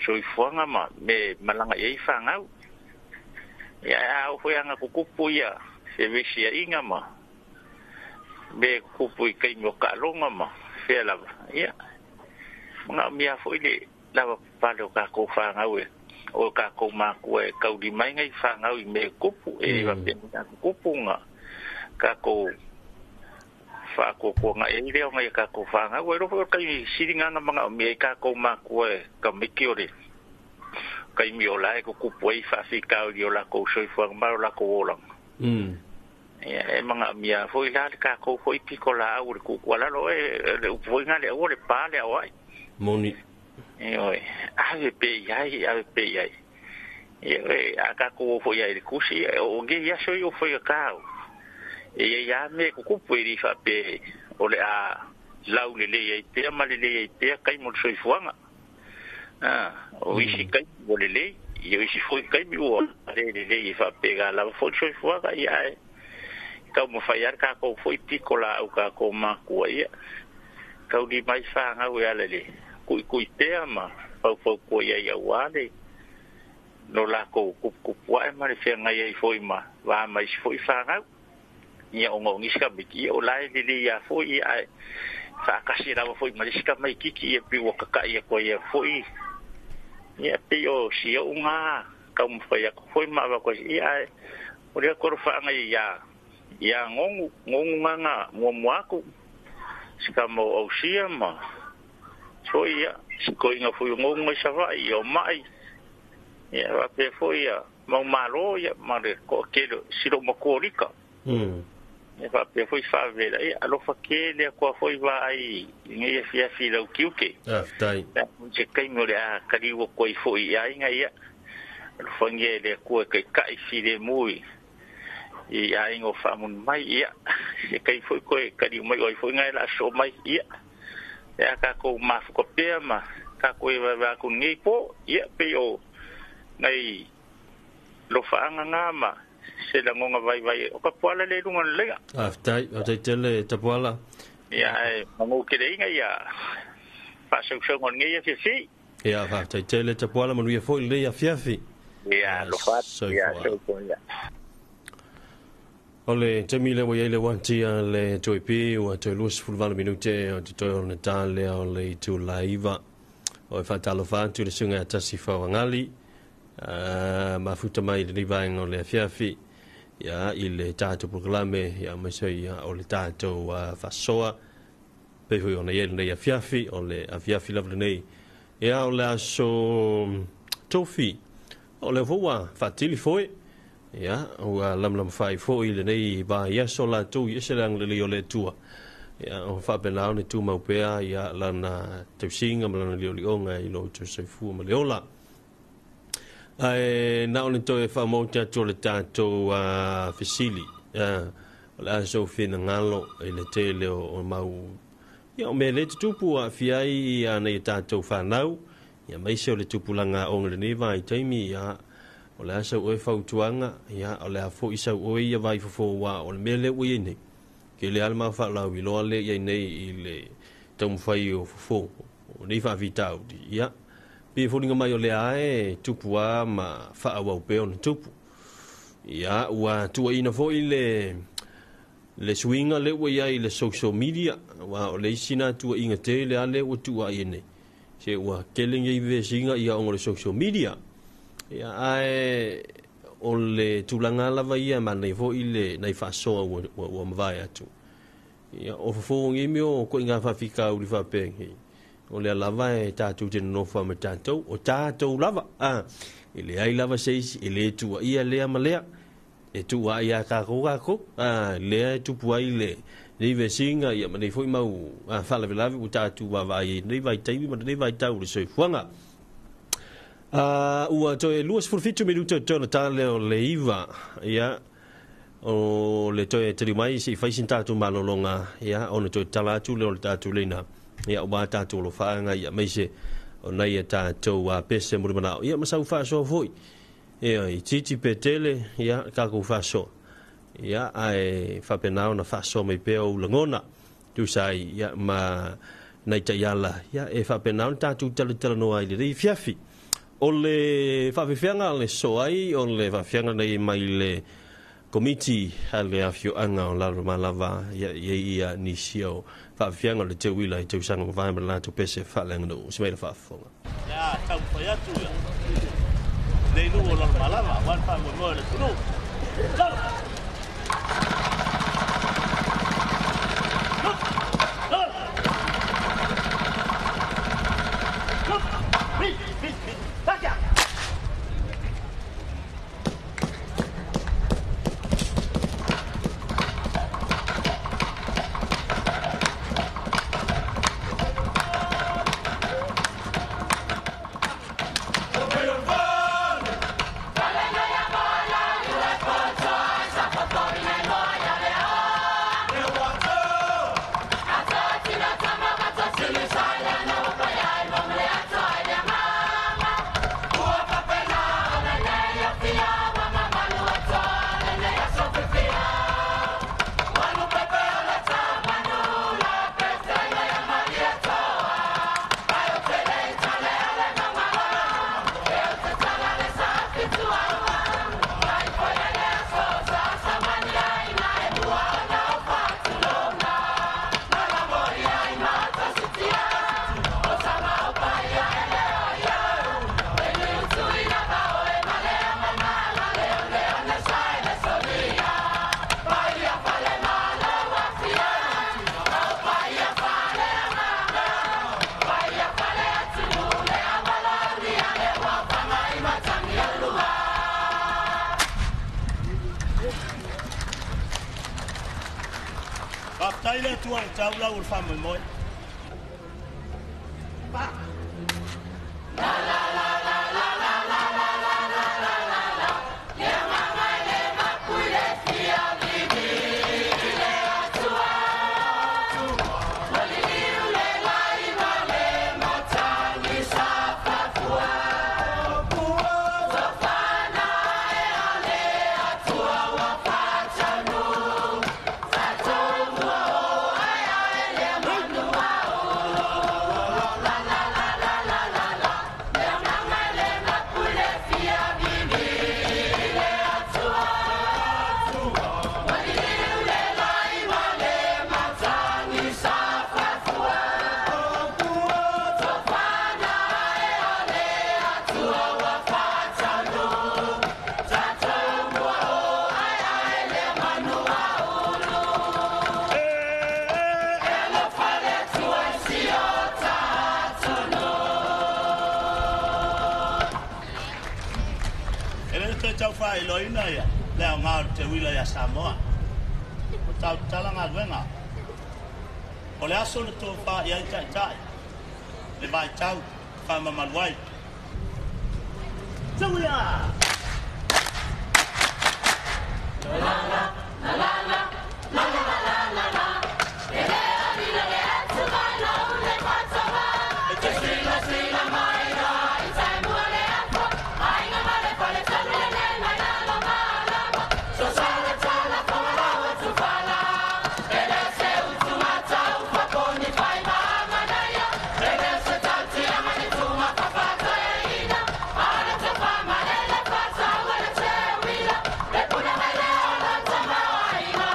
soifuaga ma me malaga i ai fāgau ia a o foi anga kukupu ia fevesiaʻiga ma me kukupu i kaimi o kaaloga ma fea lava ia magaʻomia foʻi le lava papale o kākou fāgau e o kākou makua e kaulimaiga i fāgau i me kupu e faapena kukupu ga kākou whaakokoanga e i leo ngai kākou whāngau. E roho o kai siringanga magaʻomia i kākou makua e ka miki o le kaimi o la e kukupu ai whaawhikau i o lākou soifuaga ma o lākou olaga. Ia e magaʻomia foi la le kākou foi piko la au le kukua lalo e le upu foi ngā le au le pā le au ai. Moni. E oe, ave pe i ai, ave pe i ai. E oe, a kākou o foi ai le kusi, o nge ia soi o foi a kāu. E ia me kukupu e rifa pe o le a lau le lei ai pea ma le lei ai pea kai mo le soifuaga. O isi kai mo le lei, ia o isi foi kai mi ua le le lei e faapega lava foi le soifuaga ia e kau mawhai ara kākou foi piko la au kākou makua ia. Kau li mai whāngau e ala le kui kui pea ma paupau kua ia ia uale no lākou kupukupu ae ma le whea ngai ai foi ma wā mai si foi whāngau. Ia o ngā ngisika miki ia o lai le le ia foi ia ae whaakasi rawa foi ma le sika mai kiki ia pi waka ia koa ia foi ia pi o si o ngā kau mawhai ako foi ma awa koa ia ae o lea koro whaangai ia ia ngongu ngongu nganga mua muaku sika mo ausia ma foi ia siko inga foi ngongu mai sawai ia o mai ia wape foi ia mau malo ia ma le ko kelo silo makuorika e faapea foi faavela ia alofa kele akoa foi vaai i ngai afiafi lau kiuke faafetai se kaimi o le a kaliua koai foʻi i aiga ia alofagia e le akua e kaikaʻi filemu i aiga o faamunu mai ia se kai foi koe kaliu mai oai foi ngai la aso mai ia e a kākou mafuka pea ma kākou e vaevae aku nei po ia pei o ngai lofaaga gā ma se lagoga vaivai o ka puala le luga le lega. Faafetai, faafetai tele Tapuala. Ia ae magou keleiga ia faasausauga o lenei afiafi. Ia faafetai tele Tapuala, manuia foi lenei afiafi. Ia alofa atu. Ia soifua ia. O le taimi lea ua i ai le uati a le 2AP ua toe 28 minute o te toe o le ta lea o le itula 9. O e faatalofa atu le susuga ia Tasi Fauagali, mafuta mai lenei vaega o le afiafi ia i le tatou polokalame ia aemaise ia o le tatou faasoa pei foi ona i ai lenei afiafi, o le afiafi lava lenei ia o le aso tofi o lea foi ua faatili foi ia ua lamalama foi lenei vaiaso latou i ese le agalelei o le Atua ia o faapena ona tumau pea ia lana tausiga ma lana liolioga i lo outou soifua ma le ola. Ae na o le toe faamaoti atu o le tatou fesili o le aso finagalo i le tele o mau ia o mea le tutupu aafia ai ia nei tatou fanau ia maise o le tupulaga aoga lenei vaitaimi ia o le a sau oe fautuaga ia o le a foi sau oe ia vai fofo ua o le mea lea ua iai nei ke le ale mau faalauiloa lea iai nei i le taumafai o fofo o nei faafitauli ia pe foliga mai o lea e tupu a ma faaauau pea ona tupu ia ua tuuaina foi le suiga lea ua iai i le social media ua o le isi na tuuaiga tele a lea ua tuuai nei se ua tele nei vesiga ia ona o le social media ia ae o le tulaga lava ia manaia foi le nai faasoa ua mavae atu ia o fofo nei mea o koiga faafitauli faapea nei o lea lava e tatou te nonofo ma tatou o tatou lava e leai lava se isi e le tuuaia lea ma lea e tuuai a tatou lea e tupu ai le nei vesiga ia ma nei foi mau faalavelave ua tatou vaavaai ai lenei vaitaimi ma lenei vaitau o le soifuaga. Ua toe 27 minute o toe ona ta lea o le 9 ia o le toe taliu mai se i fai sina tatou malologa ia ona toe tala atu lea o le tatou leina ia ua tatou alofaaga ia maise o nai a tatou pese mulimanao ia ma sau faasoa foi ia i titi pe tele ia tatou faasoa ia ae faapena ona faasoa mai pea ou lagona tusa ai ia ma nai taiala ia e faapena ona tatou talatalanoa ai lenei afiafi. O le faafeafeaga le soai o le faafeafeaga nei mai le komiti a le afioaga o Lalomalava ia ia nisi o faafeafeaga o le teuila i tausaga mavae ma le latou pese faaleaganuu se mai le faafofoga. Ia taumafai atu ia nei nuu o Lalomalava aua le faamoemoe o le atunuu. Faafetai le Atua ua taulau o le faamoemoe. Manu. Faailoaina ia le aoga o le teuila iā Samoa. O tau tatala galuega. O le aso na tofā i ai ta'ita'i, le vaitau faamamalu ai. Tauia! La la la la la la la la la la. E le alila le atu mai la ule patawa. E te sila sila mai la i tai mua le afo. Ainga ma le fale tanu le le mai la la ma la ma. So sala tala fonga la wa tufala. E le se utu mata ufa poni fai ma manaya. E le se tauti ama ni tuma fafata e ina. Ala te fa ma le le fata wa le te wila. Le puna mai le ola tama o aina.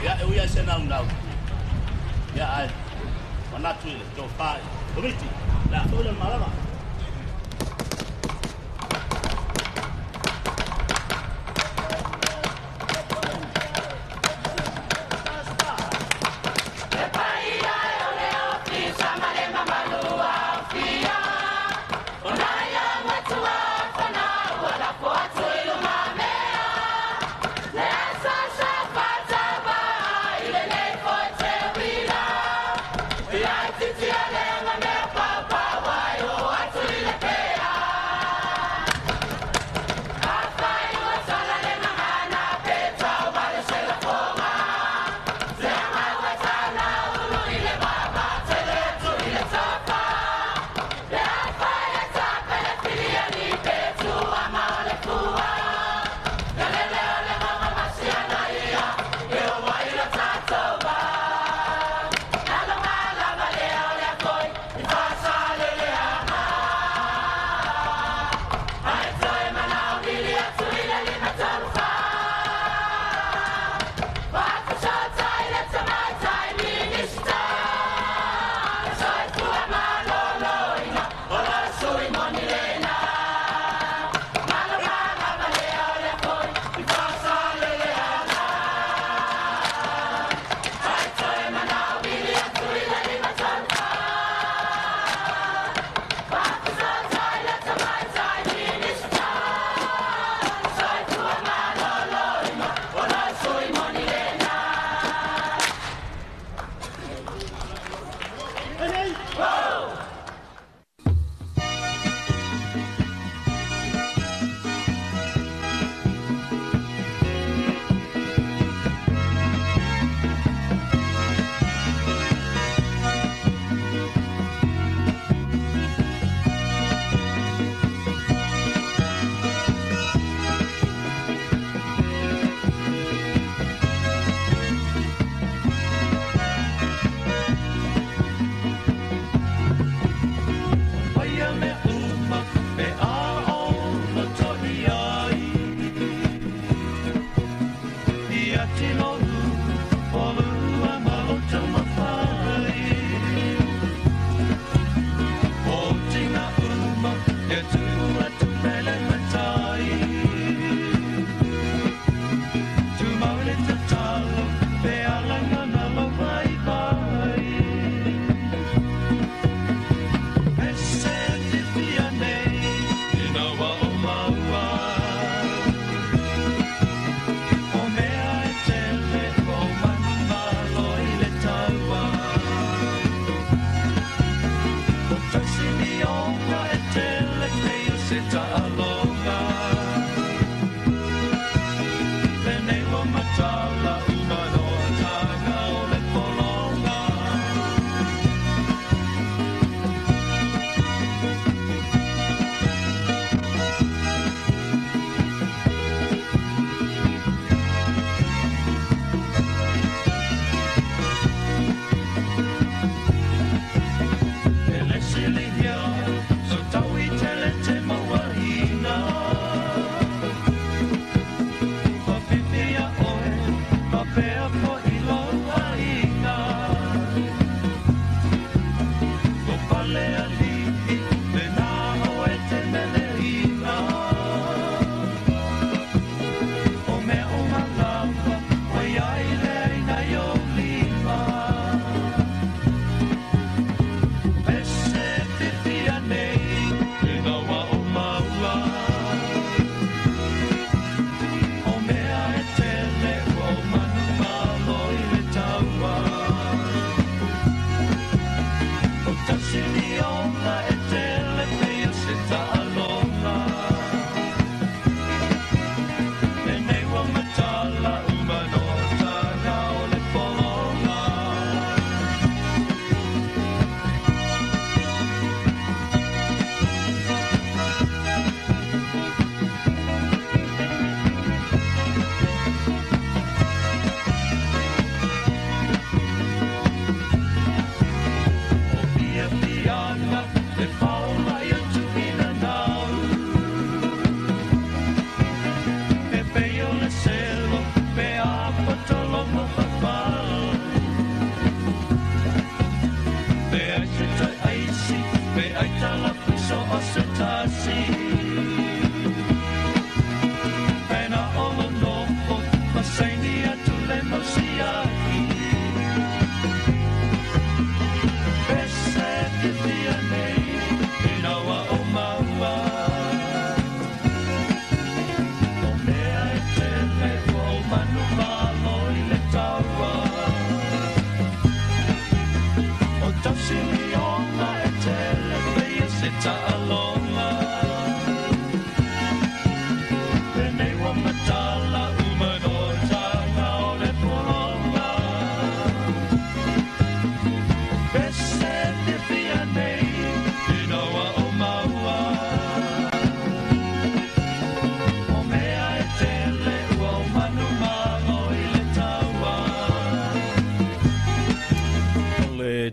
Ia e ui ai se naunau. Ia ae manatu i le tofā i Komiti, le a foi le malama.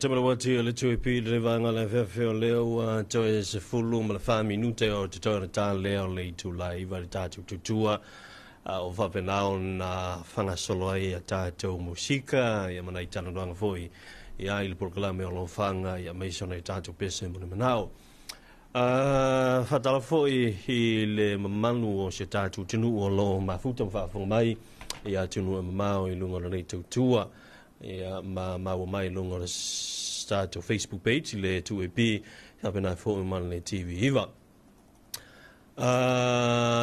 Tamara le tui pi le vanga le fefe o leo a toe se fulu ma le wha minute o te toi na leo le itu lai iwa le tātou tutua o whapenao na whangasolo ai a tātou musika ia mana i tana ruanga foi ia i le polokalame o lo whanga ia meisona i tātou pese mo le manao. Whatala foi i le mamanu o se tātou tunu o lo mafuta mwhaafonga mai ia tunu e mamao i lunga o le tautua ia ma maua mai lunga o le tātou Facebook page le 2AP hapena fo ma le TV iwa.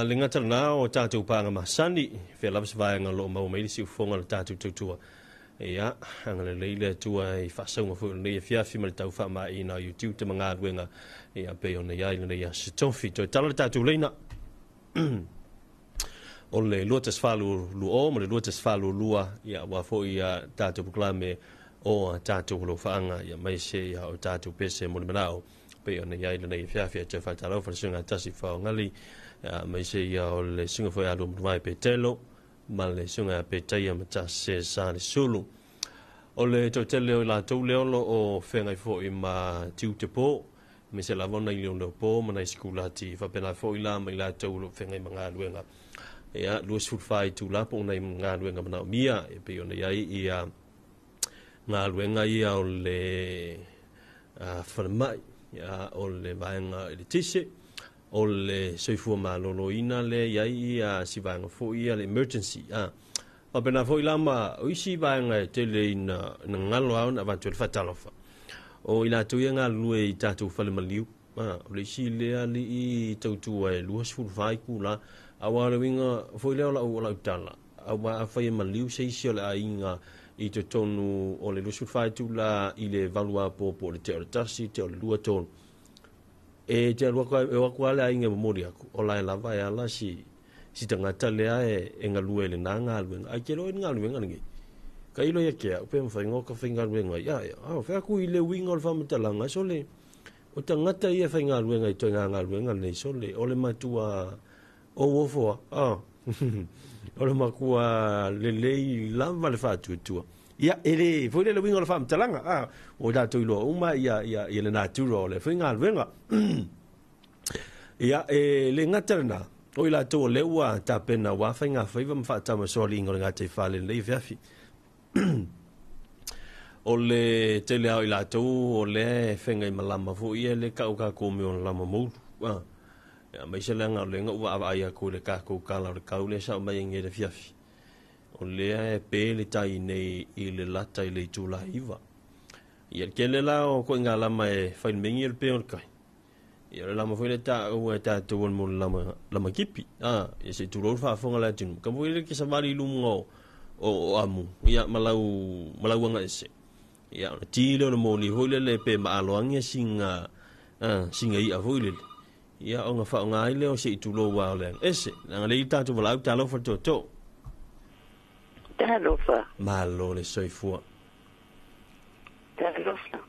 Le ngata na o tātou pānga masani fe lava se vaenga lo mau mai si ufonga le tātou tautua. Ia anga le leile tua i whasaunga fo le fiafi ma le tau wha mai na YouTube te manga wenga ia pe ona ia le ia se tofi toi tala le tātou leina. O le lua tasfalu luo ma le lua tasfalu lua ia wa fo ia tātou proklame o tātou lo whaanga ia mai se ia o tātou pese mo le manao pe ona ia ile nei fiafia te whatalau whanasunga tasi whaongali mai se ia o le sunga foi alu mai pe telo ma le sunga pe taia ma tase sa le sulu o le tau tele o la tau leolo o whengai foi ma tiu te pō me se lavona i leo po ma nai sikulati whapena foi la mai la tau lo whengai mga luenga Ia 24 itula po o nai galuega manaomia e pei ona i ai ia galuega ia o le falemai, ia o le vaega eletise, o le soifua malōlōina lea i ai ia si vaega foi ia le emergency. Faapena foi la ma o isi vaega e tele ina galo lava ona avatu ai le faatalofa o i latou ia galulue i tatou fale maliu. O le isi lea alii tautua e 24 itula, aua o le uiga foi lea o lau tala, aua afai e maliu se isi o le aiga i totonu o le 24 itula i le 8 apo po o le 1, te o le 2, 3, e te alu atu lava le aiga e momoli atu, o lae lava e ala si tagata lea e galue i lena galuega. Ai te iloa i le galuega lenei, ka ilo ia ke au pe mawhai ngō ka whai galuega i a, whai aku i le uiga o le whamatalaga, so le o tagata ia whai galuega i toi ngā galuega lenei, so le o le matua o uofoa, o le makua lelei lava le whaatuatua. Ia, e le, foi le uiga o le whamatalaga, o tātou iloa uma ia le natura o le whai galuega. Ia, e le gata lena, o i latou o lea ua tapena ua whai ngā whaiva ma whaatama soaliiga o le gata i whale lelei feafi. O le tele ao i latou o lea e whenga i malama fo ia le kau kākou me o lama moulu. Ia, maise leaga o le ua ava ai aku le kākou kala o le kau lea sao mai nge le fiafi. O lea e pe le tai nei i le lata i le itula iwa. Ia, le kele la o koe ngā lama e whailmengi o le pe o le kai. Ia, le lama foi le tā ua e tātou o le mo le lama kipi. Ia se tūrou whaafonga le atinu. Ka foi le ke sawari lumunga o amu. Ia, malau anga ese. Ia, o le tile o le moli hoi lele pe maaloangia singa ia hoi lele. Ia, o ngā whaonga ai leo se i tūrou wā o le anga ese. Nanga le i tātou walau talofa tō. Talofa. Malo le soifua. Talofa.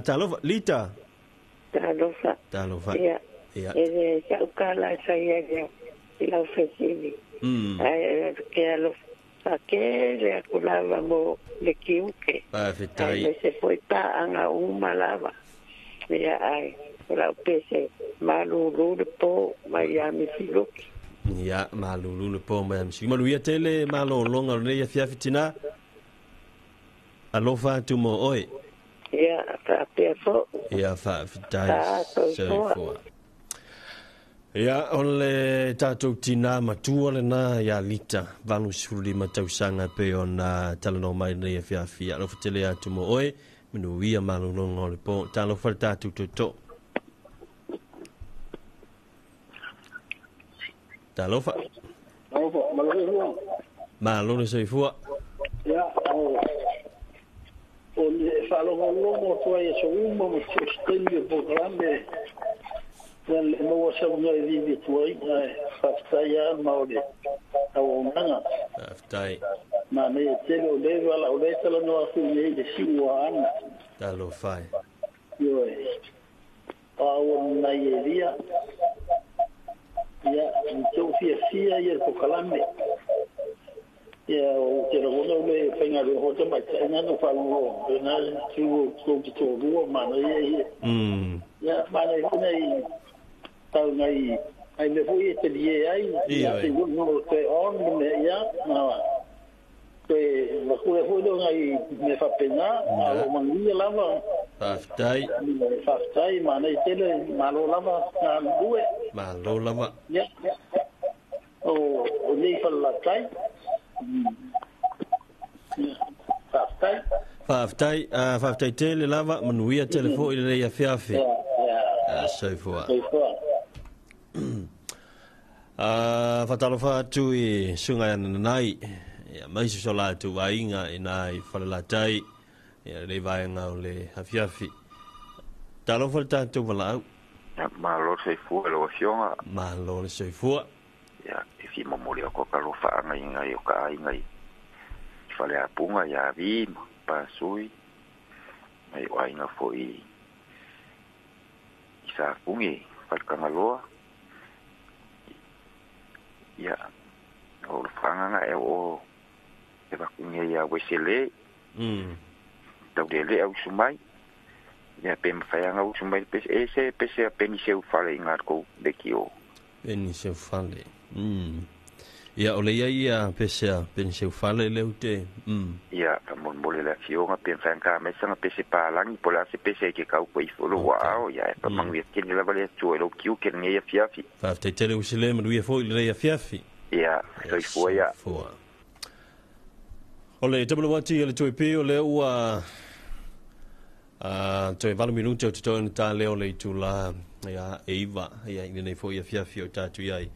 Talofa. Lita. Talofa. Talofa. Ia. Ia. E le saukala sa ia i lau fesili. Ai, ke alofa. Ke le aku lava mo le kiuke. Faafetai. Ai, se foi paanga uma lava. Ia, ai, o lau pese malulu le po mai ia misiluki. Ia, malulu le po mai ia misiluki. Malu ia tele malolonga o lenei afiafi tina. Alofa atu mo oe. Ia, faapea fo'u. Ia, faafetai. Soifua. Ia, o le tātou tina matua lena ia Lita, 85 tausaga pe ona talanoa mai lenei afiafi. Alofa tele atu mo oe, manuia malologa o le po. Talofa le tātou toto. Talofa. Malo le soifua. Ia, o le whaalongolomo tua ia so uma mo te osteni o programe ia le maua sau ngai vivi tua i whaftai a ma o le auaunaga. Whaftai. Ma nei e tele o le wala o le tala noa aku i nei le siua ana. Talofa e. Ioe. Pāua nai e ria. Ia, ni tau fia fia ia le pokalame. Ia, o te ragona o le whainga reo hota mai tainga no whalongo. Nā tū tō te tōrua mana ia ia. Ia, mana i hona i tau ngai ai me foi e te lie ai. Ia, te wungo te on me ia. Nā, te wakure foi leo ngai me whapena. Nā o manuia lava. Whaftai. Whaftai, mana i tele, malo lava, ngā lue. Malo lava. Ia, o nei whalalatai. Whaftai. Whaftai, whaftai tele lava, manuia tele fo i lenei afiafi. Soifua. Soifua. Whatalofa atu i sungai ananai. Ia, mai so la atu vainga i nā i whalalatai. Ia, lei vaenga o le afiafi. Talofa le tātou walau. Malo le soifua lau afioga. Malo le soifua. Ia, e fi momoli o ka alofa anga i o ka aiga i faleapuga ia vi ma pasui mai o aiga foi i safugi falekagaloa. Ia, o le fagaga e o e vakugia ia uesele. Taulele ausu mai. Ia pe mawhaianga usu mai pese e se pese a peni seu fale i ngā kou leki o. Peni seu fale. Ia o le ia ia pesea penseu fale le ute. Ia faamolemole le afioga pe mafai mai saga pese palagi po o le a se pese ai ke kau koe ifo lou aao ia e faamanuia tele lava le Atua i lou tiute lenei afiafi. Faafetai tele usilē manuia foi lenei afiafi. Ia soifua ia. Soifua. O le WT o le Tuipi o lea ua toe 8 minute o totoe ona ta lea o le itula ia e 9 ia i lenei foi afiafi o tatou iai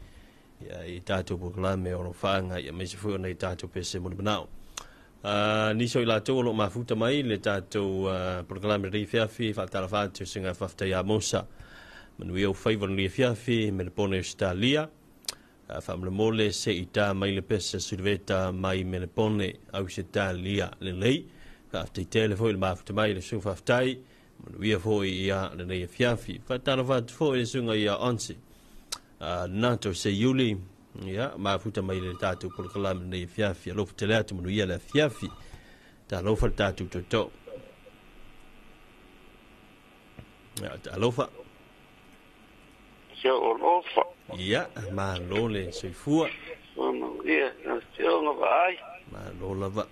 ia i tatou polokalame o lo faaga ia aemaise foi ona i tatou pese mo le manao. Nisi o i latou o lo o mafuta mai le tatou polokalame lenei afiafi, faatalofa atu i susuga faafetai ia Mosa. Manuia o faiva lenei afiafi, Melepone Australia. Faamolemole se i tā mai le pese Silveta mai Melepone Ausetalia lelei. Faafetai tele foi le mafuta mai le susuga faafetai. Manuia foi ia lenei afiafi. Faatalofa atu foi le susuga ia Onsi. Nato se Iuli, ia, mafuta mai le tatou polokalame lenei afiafi. Alofa tele atu manuia le afiafi. Talofa le tatou toto. Ia, talofa. Se o lofa. Ia, malo le soifua. Ia, afioga vaai. Malo lava.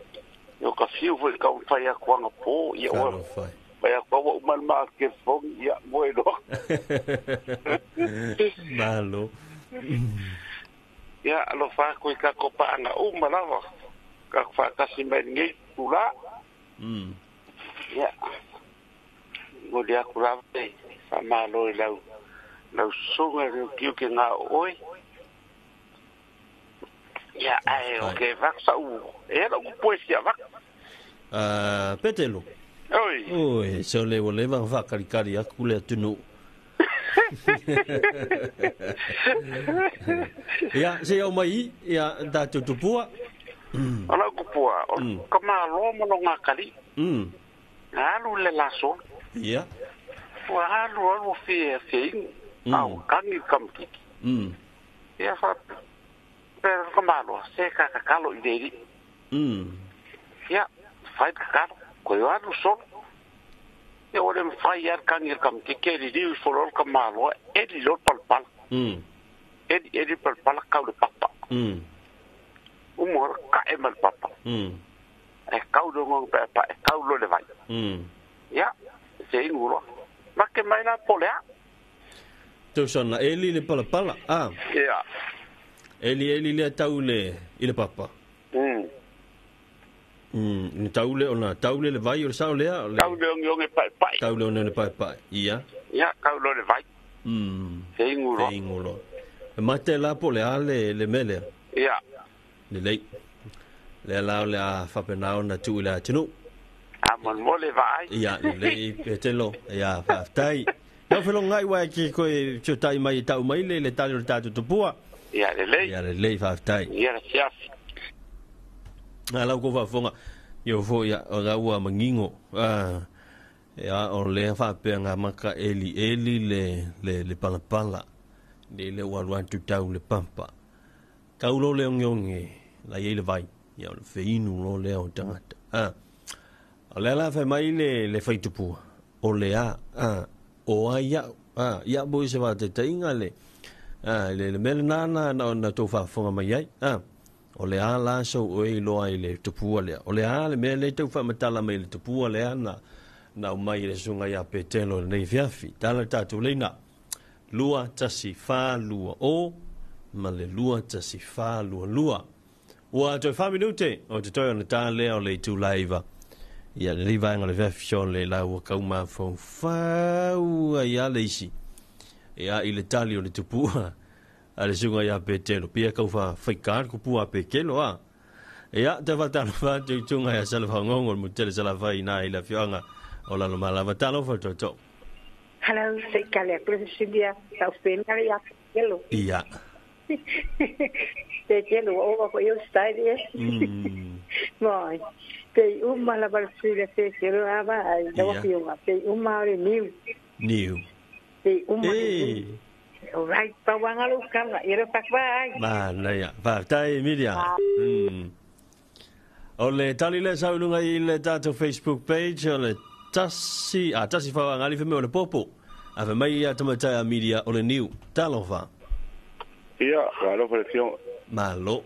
O ka fiu foi kau fai akuanga po ia o. Talofa. Fai akuanga uma ma telefoni ia mo e loa. Malo. Ia alofa aku i ka kopaanga uma lava. Ka whaakasi mai lenei tula. Ia. Mo le aku lava e faamalo i lau lau susuga le ukiuki ngā oe. Ia ae o ke vak sa u. E lau kupu e sia vak. Petelo. Oi. Oi, se o le ua leva ona faakalikali aku le atunuu. Ia, se i au mai i, ia, tatou tupua. O lau kupua, o ka malo ma lo ngā kali. Alu le laso. Ia. Ua alu alu fia fia ingu. Au kangi kamakiki. Ia fa pera ka malo, se ka kakalo i leili. Ia, fai kakalo. Ko yo alu solo. Ia o le mwhai ar kangi le kamakiki e ririu i folo ka malo, e li lo palpala. E li palpala kau le papa. Umo ora ka e ma le papa. E kau le ngongo pe pa, e kau lo le vai. Ia, se ingu roa. Make mai la pole a. Tau eli le palapala. Ah. Ia. Eli eli le tau le i le papa. Ni tau le ona tau le vai o le sao lea. Tau le ongi ongi pai pai. Tau le ongi ongi pai pai. Ia. Ia, kau lo le vai. Se ingu roa. Se ingu roa. E mate la pole a le mele. Ia. Le lei. Le lao le a fapenao na tu i le atunu. A mon mo le vai. Ia, le lei petelo. Ia, faafetai. Lau whelonga ngai wai ki koe tio tai mai tau mai le tali o le tātou tupua. Ia le lei. Ia le lei faafetai. Ia le siafi. A lau ko faafofoga ia foi ia o la ua mangingo. Ia o le faapea ngā maka eli eli le palapala. Le le ua alu atu tau le pampa. Tau lo le onge onge la iei le vai. Ia o le feinu lo lea o tangata. O lea la fai mai le whaitupua. O le a. O ai iau. Ia bo i se wātaitainga le. Le mele nana na tō whaafonga mai ai. O le a la sau oe i loa i le tupua lea. O le a le mea le tau whaamatala mai le tupua lea na umai le susuga ia Petelo lenei fiafi. Tala tātou leina. 2 1 4 2 o ma le 2 1 4 2 2. Ua toe 4 minute o te toi ona tā lea o le itula iva. Ia le vaenga le fiafi o le lau ua kauma faufau ai a le isi. Ia i le tali o le tupua a le susuga ia Petelo. Pia kau whaikar kupua a Pekelo a. Ia te whatalo whatu i tunga ia sala whangongo mo tele sala whai nā i la fioanga o lalo malava. Talofa toto. Hello, se kale aku Cecilia, tau pena ia Pekelo. Ia. Pekelo o ko eu style. Moi. Pe uma la balsile Pekelo ava ai da fioanga. Pe uma re niu. Niu. Pe uma. Alright, pawanga lo kama, ira pakwa. Ma naia. Faafetai Emilia. O le tali le saulunga i le tātou Facebook page o le tasi, tasi whawanga ali whamea o le popo. A whamai ia tamatai a media o le niu. Talofa. Ia, alofa le fionga. Malo.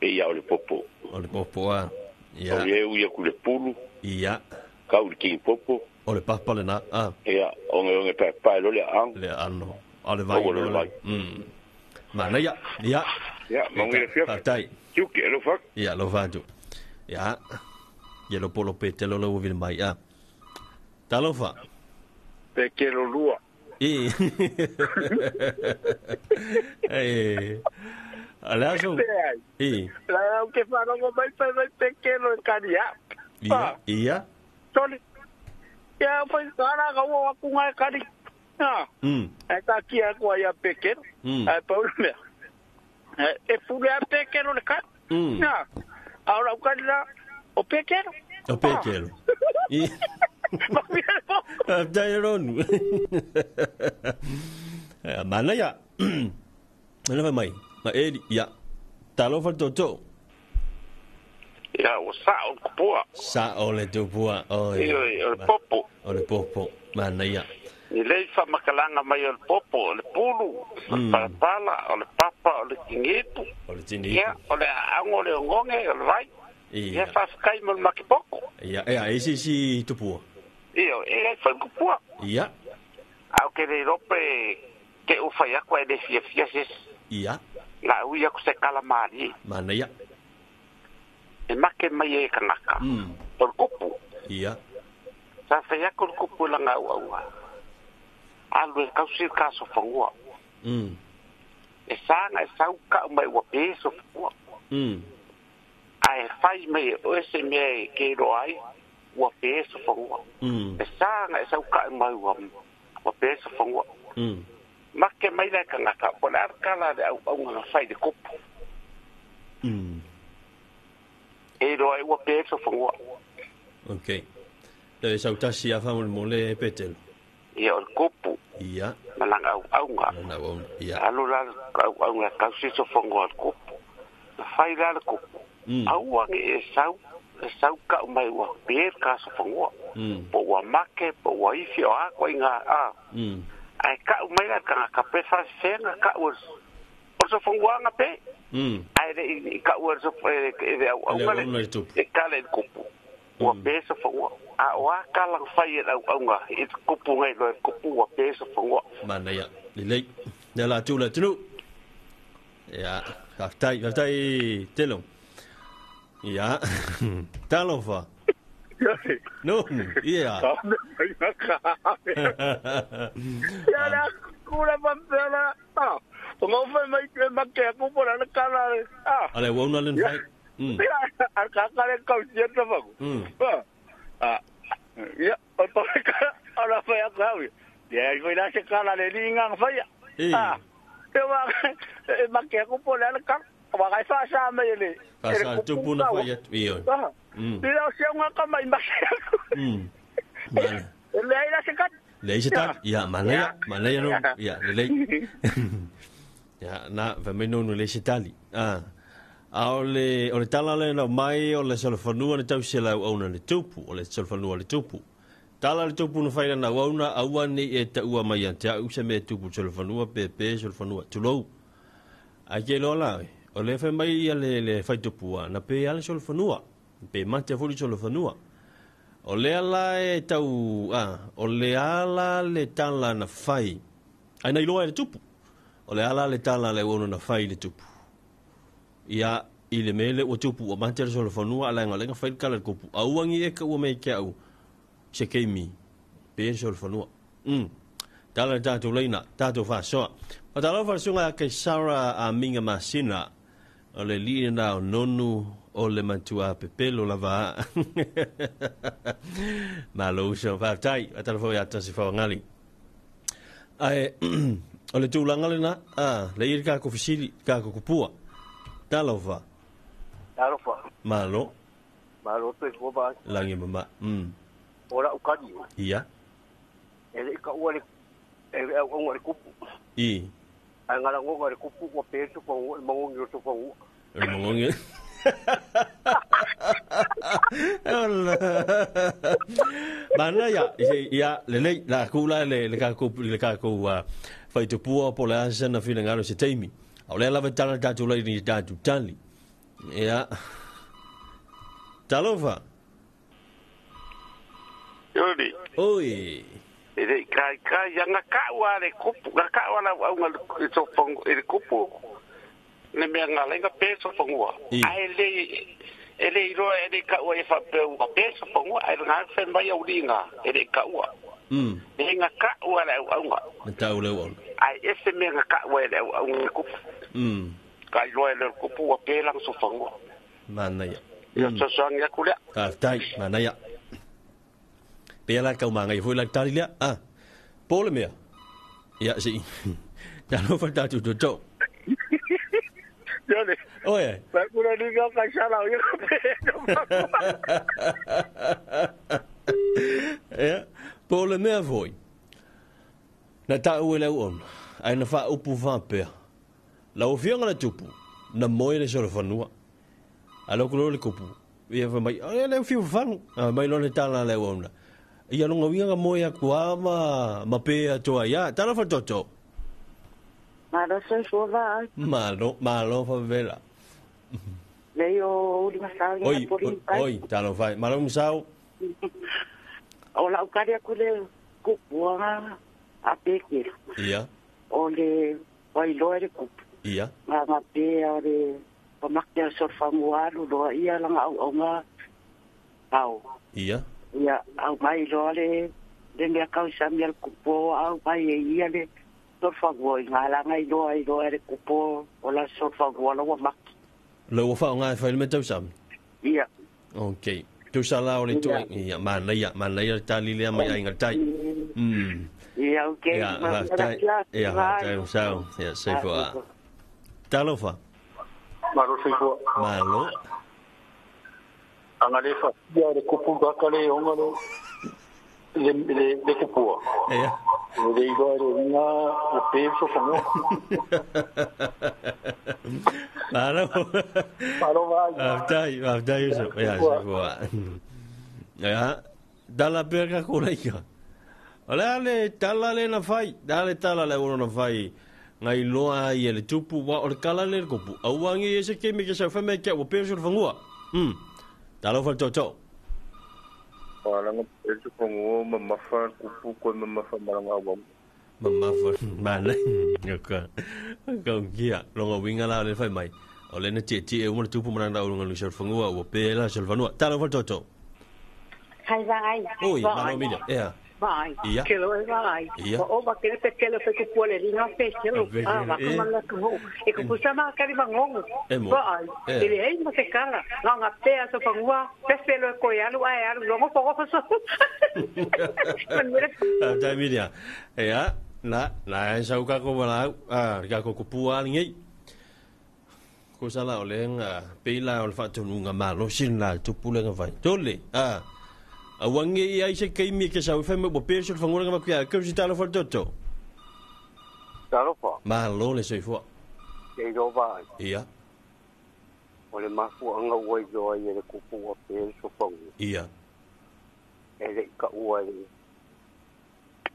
E ia o le popo. O le popo a. Ia. O le ui aku le pulu. Ia. Kau le kingi popo. O le papa le na. A. Ia, onge onge pae pae lo le ang. Le ano. O le vai. O le vai. Mana ia. Ia. Ia, maungi le fiafi. Fatai. Tiuki, e lo fak. Ia, lo fatu. Ia. Ia lo polo pe te lo lo uvile mai. A. Talofa. Pe ke lo lua. I. E. Alaso. I. La ke whanongo mai pai mai pe ke lo e kari a. Ia. Ia. Soli. Ia whai kāra ka ua waku ngai kari. E ka kia kua ia pe ke lo. E paura mea. E pule a pe ke lo le kari. Nā. Aora ukari la o pe ke lo. O pe ke lo. I. Dai ronu. Mana ia. Mana mai. Ma eli ia. Talofa toto. Ia o sa o kupua. Sa o le tupua. O le popo. O le popo. Mana ia. Ni lei whamakalanga mai o le popo, o le pulu, o le palapala, o le papa, o le tingipu. O le tingipu. Ia, o le aango, o le ongonge, o le vai. Ia whawhakai mo le makipoko. Ia, ea, isi isi tupua. Ia, e whai kupua. Ia. Au ke le rope ke uwhai aku e le fia fia sis. Ia. La ui aku se kala maari. Mana ia. E make mai e kangaka. O le kupu. Ia. Sa whai aku le kupu langa au aua. Alu e kausi ka so whangua. E sanga e sau ka mai ua peso whangua. Ai whai mai o ese mea e ke roa ai ua peso whangua. E sanga e sau ka mai ua peso whangua. Make mai lai kangaka, po le arkala le au au ngana whai le kupu. E roa ai ua peso whangua. Ok. Le sau tasi a whamul mo le petelo. Ia o le kupu. Ia. Malanga au aunga. Malanga au aunga. Ia. Alu la au aunga kausiso whangua le kupu. Na whai la le kupu. Auangi e sau ka mai ua pēr ka so whangua. Po ua make, po ua ifi o ako i ngā a. Ai kau mai la kanga ka pe whawhenga ka ua o so whangua nga pe. Ai re i ka ua so e au aunga le e kale le kupu. Ua pē so whangua. A o a kalang whai e au aunga i te kupu ngai loe kupu ua pē so whangua. Mana ia. Lilei. Nea la tū la tunu. Ia. Whaftai, whaftai telo. Ia. Talofa. No, ia. Ia la kura pampela. O ngau whai mai te make aku pora le kala. Ale wauna len whai. Ia, ar kakare kau sieta whaku. Ia, o tore kala, ora whai aku hau. Ia, i whai la se kala le ringang whai. Ia wā, e make aku pora le kala. Wakai whaasa mai le. Whaasa tupu na whai atu. Ia. Ia o se unga ka mai make aku. Mana. Le ai la se kat. Le ai se tat. Ia, mana ia. Mana ia no. Ia, le lei. Ia, na, whamei nonu le se tali. A o le tala le nau mai o le solofanua ne tau se lau auna le tupu. O le solofanua le tupu. Tala le tupu na whaila nau auna aua ni e ta ua mai an te au se me tupu solofanua pe solofanua. Tulou. Ai ke loa la o le whai mai ia le whaitupua, na pe ale solofanua, pe mate fuli solofanua. O le ala e tau, o le ala le tala na whai, ai na iloa e le tupu. O le ala le tala le uono na whai le tupu. Ia, i le mele ua tupu, o mate le solofanua, ala nga lenga whai le kala le kupu. A uangi e ka ua mei kia au, se keimi, pe solofanua. Tala le tātou leina, tātou whasoa. O tālau whasunga a Kaisara a Minga Masina, o le lina o nonu o le matua pepelo lava. Malo uso, whaftai, a tālau whai atasi whawangali. Ai, o le tūlanga lena, le iri kako fisili, kako kupua. Tālau wha. Tālau wha. Malo. Malo te kua. Langi mama. Ora ukari. Ia. E le ka ua le e au au le kupu. I. Ai ngala ngonga le kupu ua peso pa ua mangongi o sofa ua. Le mangongi. Mana ia, ia le lei la kula le ka ku whaitupua po le asa na whina ngaro se teimi. O lea lava tala tātou lai ni tātou tali. Ia. Talofa. Yori. Oi. E le kai kai ya ngaka wa le kupu ngaka wa la au ngal so fongo e le kupu le mea ngala pe so fongo ai le e le ro e le ka wa e fa pe wa pe so fongo ai nga fe mai au linga e le ka wa e ngaka wa la au nga tau le wa ai e se mea ngaka wa le au nga kupu kai lo le kupu wa pe lang so fongo mana ya ya so so nga kula tai mana ya pe la kau manga i foi la tali lea ah pole mea ia si talofa tātou toto Jone. Oi. Pa kura ni ka ka sala o ka pe. Ia pole mea foi na tāu e lau ona ai na wha upu whapea lau whianga le tupu na moe le sora whanua a lau kuro le kupu ia wha mai ai leu whiu whanu mai lone tāla lau ona ia longa winga nga moe aku a ma pea toa ia tala wha toto Malo soifua vaai. Malo, malo whavela. Lei o uri masau i pori oi, oi, talo whai. Malo masau. O lau kari aku le kupuanga a pekera. Ia. O le wailoa le kupu. Ia. Ngā ngā pea o le pamakea sorfangu alu loa ia langa au au ngā au. Ia. Ia, au mai loa le mea kau samia le kupu au mai e ia le sorfangu i ngā langa i loa le kupu o la sorfangu la ua maki. Lau wha o ngā whaile me tau sami? Ia. Ok. Tau sala o le toa. Ia, mana ia tali lea mai ai ngā tai. Ia, ok. Ia, tai. Ia, tai o sao. Ia, seifua. Talofa. Malo seifua. Malo. Anga le wha. Ia, le kupu kaka le onga le kupua. Ia. Le iloa le inga o pe so fango. Malo. Malo vai. Aftai uso. Ia, seifua. Ia, tala peka kulaika. O lea le tala le na whai, le tala le ono na whai. Ngai loa i le tupu wa o le kala le kupu. Au wangi e se kemi ke sau whame kia ua peo so whangua. Talo wha toto. Wala nga peo so whangua mamafa kupu koe mamafa maranga wam. Mamafa, mana. Ka kia, longa winga la le whai mai. O le na tie tie uma le tupu maranga au lunga so whangua ua peo la so whanua. Talo wha toto. Hai vai. Oi, malo mina. Ea. Vai. Ia. Ke loe vai. Ia. O ba ke pe ke le pe ku le ringa pe ke lo. Ah, va ka mana ku. E ku sama ka ri mangongo. Vai. E le ei ma se kala. Nga nga pe a so fangua, pe pe lo ko ya lu ai alu longo po ko so. Ah, tai miria. Ia, na na sau ka ko wala, ah, ka ko ku pua ngi. Ko sala o le nga pe la o le fatununga malo sin la tupu le nga vai. Tole. Ah. Awangi i ai se keimi ke sau whai mo pe so whangura nga makuia kau si talo wha toto. Talo wha. Malo le soifua. Ke ro vai. Ia. O le mafu anga ua i loa i le kupu ua pe so whangura. Ia. E le ka ua le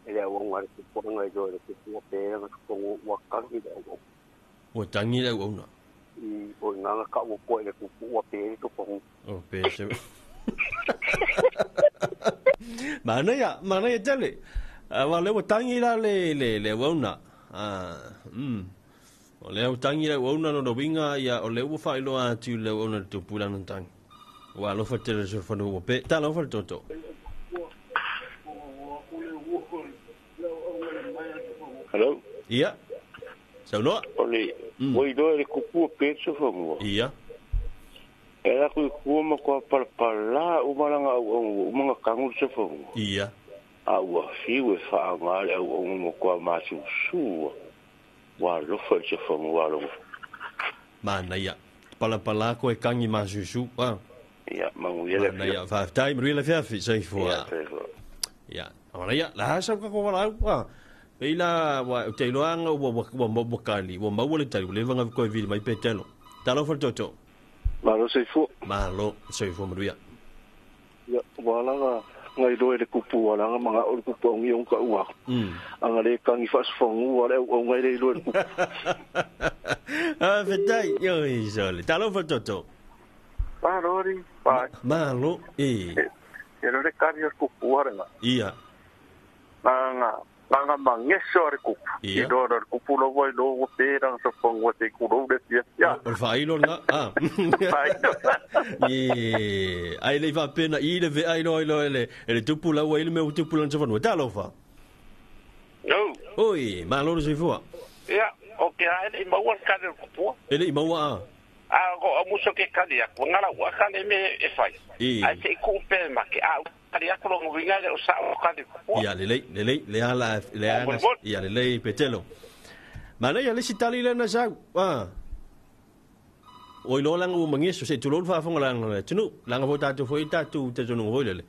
e le awanga le kupu anga i loa le kupu ua pe nga whangua ua kangi le awanga. Ua tangi le awanga. I o nganga ka ua koe le kupu ua pe so whangua. O pe so. Mana ia tele. Wa le tangi la le wauna. O le tangi la wauna no winga ia o le ua whailoa atu le wauna le tupula na tangi. Wa alofa tele so whanu pe. Tala ofa le toto. Hello. Ia. Saunoa. O le ua iloa le kupu o pe so whangua. Ia. E la kui kua ma kua palapala umalanga au au umanga kangu se whangua. Ia. A ua fiu e whaanga le au au ma kua mātu sua. Wa lofa se whangua longo. Mana ia. Palapala koe kangi māsusu. Ia, mangu ia le Mana ia. Whaftai, maru ia le fiafi, seifua. Ia, seifua. Ia. Mana ia, la hasa ka ko walau. Peila, wa te iloanga ua ua kali, ua maua le tali, ua levanga koe vili mai petelo. Talo wha toto. Malo seifua. Malo seifua maruia. Ia, wala nga Ngai loe le kupu ala nga o le kupu ngi on ka ua. Anga le kangi fa sfongu ala au ngai le loe le kupu. Ah fetai yo isole. Talofa toto. Parori pa. Malo e. E le kari o kupu ala. Ia. Nga nga mangeso le kupu. I do le kupu lo voi lo pe rang so fongu te ku lo le tia. Ya. O fa ilo nga. Ah. E ai le va pena i le ve ai lo le le tupu la ua i le me tupu la ntsafanu. Talofa. No. Oi, malo le fua. Ia, o ke ai le maua ka le kupu. E le maua. A go amuso ke kali aku ngala ua kale me e fai. Ai se ku pe ma ke a kali aku lo winga le o sa o kali kupu. Ia le le le ala le ala ia le le petelo. Mana ia le sitali le na sa. Ah. Oi lo langa u mangeso se tulou fa fonga langa le tunu langa vo tatu foi tatu te tunu voi le.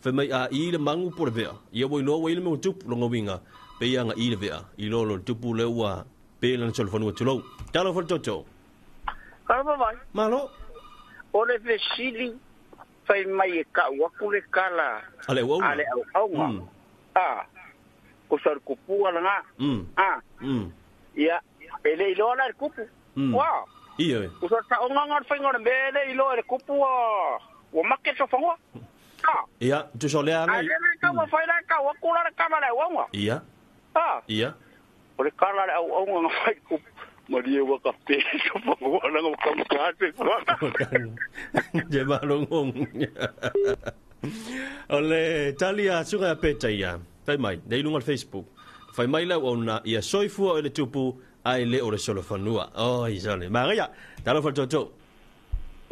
Fe mai a i le mangu por vea. Ia voi lo voi le me tupu longa winga. Pe ia nga i le vea. I lo lo tupu le ua pe lana solofanua tulou. Talo fo toto. Kalama mai. Malo. O le fesili fai mai e ka uaku le kala. Ale uaunga. Ale auaunga. A. Ko sa kupu ala nga. A. Ia. E le iloa la le kupu. Wa. Ia. Ko sa taonga nga whainga le mele iloa le kupu wa. Wa make so whangoa. A. Ia. Tu so lea ngai. A le ka wa whai la ka uaku la le kala le auaunga. Ia. A. Ia. O le kala le auaunga nga whai kupu. Maria waka pe so whangoa nanga wakamuka Je malongong. O le talia sunga peta ia. Fai mai, nei lunga Facebook. Fai mai lau ona ia soifua o le tupu ai le o le solofanua. Oi sole. Maria, talofa toto.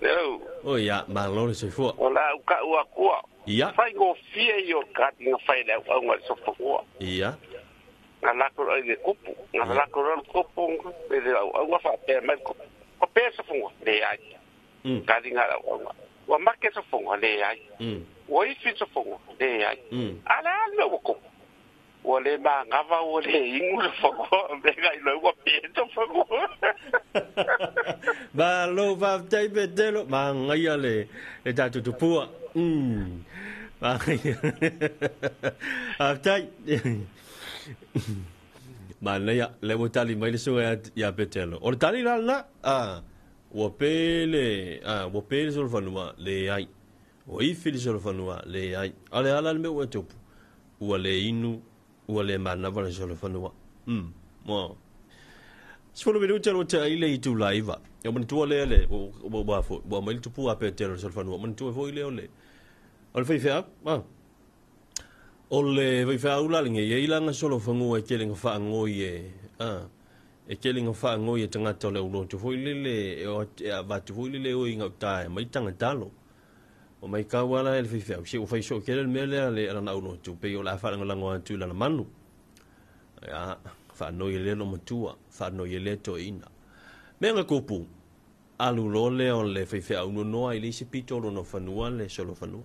Yo. O ia, malo le soifua. O la uka ua kua. Ia. Fai ngo fia i o kati nga fai lau au nga sofanua. Ia. Nga lako o le kupu. Nga lako o le kupu. Le au au nga whaapea mai kupu. O pēr sofanua, le ai. Kati nga lau au nga. Ua make sofanua, le ai. Ua ifi sofanua, le ai. Ala ala ua kupu. Ua le maangava ua le ingu sofanua. Me ngai lau ua pēr sofanua. Malo whaftai petelo. Maangaia le tātou tupua. Maangaia. Whaftai. Manaia, le ua tali mai le sunga ia petelo. O le tali la na, ua pele, ua pele solofanua, le ai. Ua ifi le solofanua, le ai. Ale ala le me ua tupu. Ua le inu, ua le manava le solofanua. Mo. 10 minuta lo te aile i tū laiva. Ia manatua lea le, ua fo, ua mai le tupu a petelo le solofanua. Manatua foi lea o le. O le whaiwhea, O le whaiwhea ula linge, ia ilanga solofanua e kele nga whaangoi e, e kele nga whaangoi e tangata o le uloto foi lele, e a vatu foi lele o i ngau tae, mai tanga talo. O mai kawala e le whaiwhea, se o whaiso kele le mea lea le alana uloto, pe o la whaangalango atu lana manu. Ia, whaanoi e le lo matua, whaanoi e le to ina. Mea nga kupu, alu lo le o le whaiwhea unonoa i le isi pito lo no whanua le solofanua.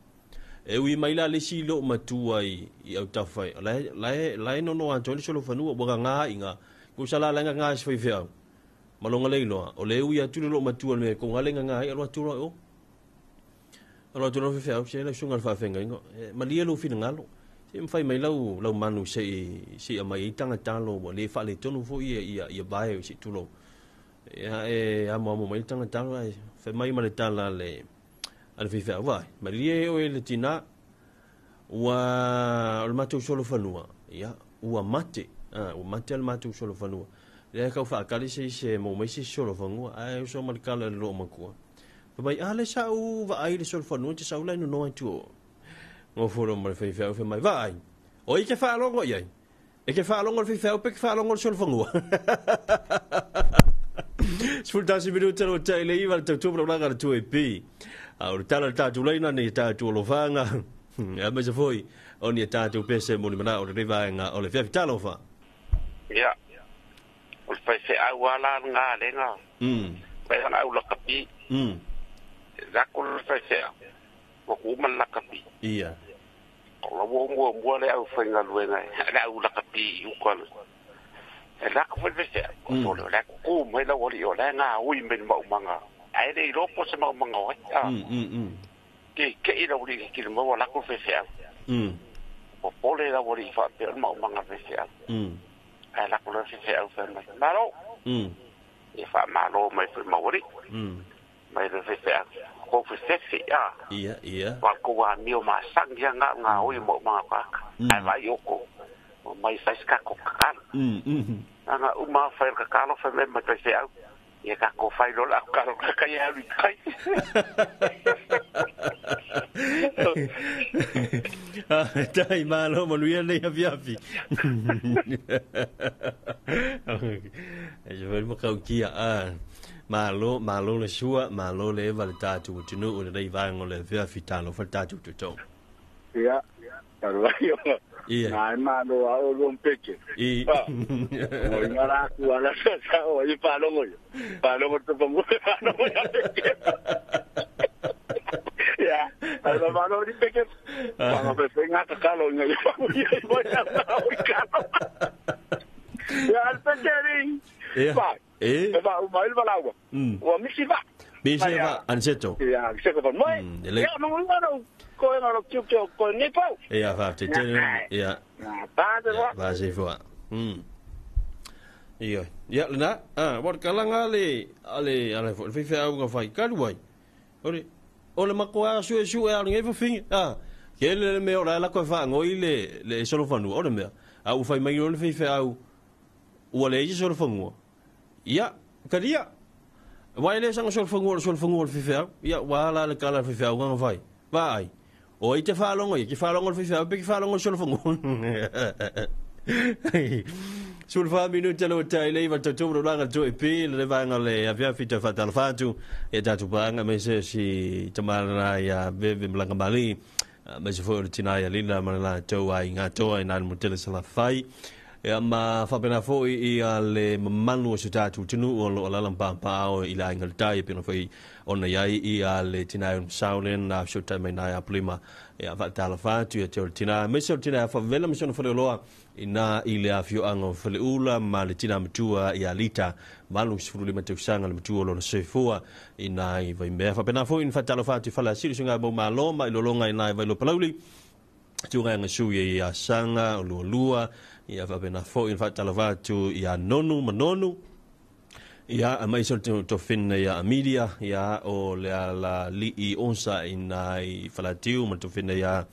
E ui mai la le si lo matua i au tawhai. Lae nono anto le solofanua, waka ngā inga. Ko sa la nga ngā si whaiwhea. Malonga leiloa. O le ui atu le lo matua le ko ngā le ngā alo atu lo o. Alo atu lo whaiwhea, se le sunga le whawhenga ingo. Malia lo whina ngalo. Se mwhai mai lau manu se i a mai i tanga talo, wa le wha le tonu fo ia ia bae o se tulo. Ia e amo amo mai i tanga talo, whai mai ma le tala le ale whaiwhea vai. Maria e oe le tina ua o le matou solofanua. Ia, ua mate. Ua mate le matou solofanua. Lea kau whaakali se se mo mai se solofanua. Ai uso ma le kala le loo makua. Whai mai, le sa u vaai le solofanua te sa ula inu noa tu o. Ngō ma le whaiwhea whai mai, vaai. O i ke whaalongo iai. E ke whaalongo le whaiwhea pe ke whaalongo le solofanua. 11 minuta lo te le iwa le tautupu langa le 2AP. O le tala le tātou leina ni tātou alofanga. A me se foi o ni tātou pese moni mana o le rivaenga o le fiafi talofa. Ia. O le whaiwhea au ala ngā lenga. Whai hanga au lakapi. Lako le whaiwhea. Wa kuma lakapi. Ia. O la mua mua le au whainga luenga. Le au lakapi i ukala. E lako whaiwhea. O le lako ku mai la wali o le ngā ui me maumanga. Ai le ilopo se maumanga oi. Ke ke i la wali ki le maua lako whaiwhea. Popole la wali fa pe ma manga fe fe ai la ko le fe au fe mai malo e fa malo mai fe mauri mai le fe fe ko fe fe ya ia ia wa ko wa mi o ma sang ya nga nga o mo ma ka ai vai o ko mai fa ska ko ka anga u ma fa ka ka lo fe me mai fe au ia ka ko fai lo la ka lo ka ia ri kai. Tai malo manuia nei afiafi. E je vele makau kia a malo malo le sua malo le eva le tatu tunu o le nei vaenga o le afiafi talo fa tatu tutou. Ia talo ai o. Ia. Nai malo a o lompeke. I. O ingara ku ala sa o i palongo yo. Palongo te pongo palongo ya peke. Ya. Ala malo ni peke. Palongo pe ngata kalo ngai pa i mo ya o kalo. Ya al peke ri. Ia. Pa. E. Pa o mai balawa. O misi va. Misi va anseto. Ya, se ko mai. Ya no no ko e ngaro kiu kiu ko ni pau. Ia fa te te ia. Pa te va. Va se fua. Ia. Ia lena, ah, war kalanga ale ale ale fo fe fe au ga fai kaluai. Ore ole makoa su su e ngai fo fingi. Ah, ke le me ora la ko fa ngoi le le solo fanu ore me. A u fai mai le fe fe au. Ua le i solo fanua. Ia, karia. Vai le sanga solo fanua le fe fe au. Ia wala le kala fe fe au ga fai. Vai. O i te whalongo, i ki whalongo le whiwhau, pe ki whalongo le solofongo. Sul wha minuta lo tai leiva tautoru ranga tō e pī, le vanga le afiafi te whatala whātu, e tātu pānga me se si tamarana ia veve mlanga mali, me se fō o tina ia lina manala tau ai ngā toa i nāni motele sala whai. Ia ma whapena fōi i a le mamanu o se tātu tunu o lo alala mpāmpāo i la inga tai e pena fōi ona iai i a le tina e umsaulen na whisotai mai nai a plima ia whaatala whātu ia te o le tina. Me se o le tina a whavela me sona whareoloa i nā i le awhioanga o whaleula ma le tina matua i a lita malu sifuru lima te usanga le matua lona seifua i nā i vaimea. Whapena fōi ni whaatala whātu i whala asiri sunga mau malo ma i lolonga i nā i vailopalauli. Tūnga nga sui i a sanga o lua lua ia whapena fōi ni whaatala whātu i a nonu manonu ia a mai so to finna ia Amelia ia o le ala li'i onsa i nā i whalatiu ma to finna ia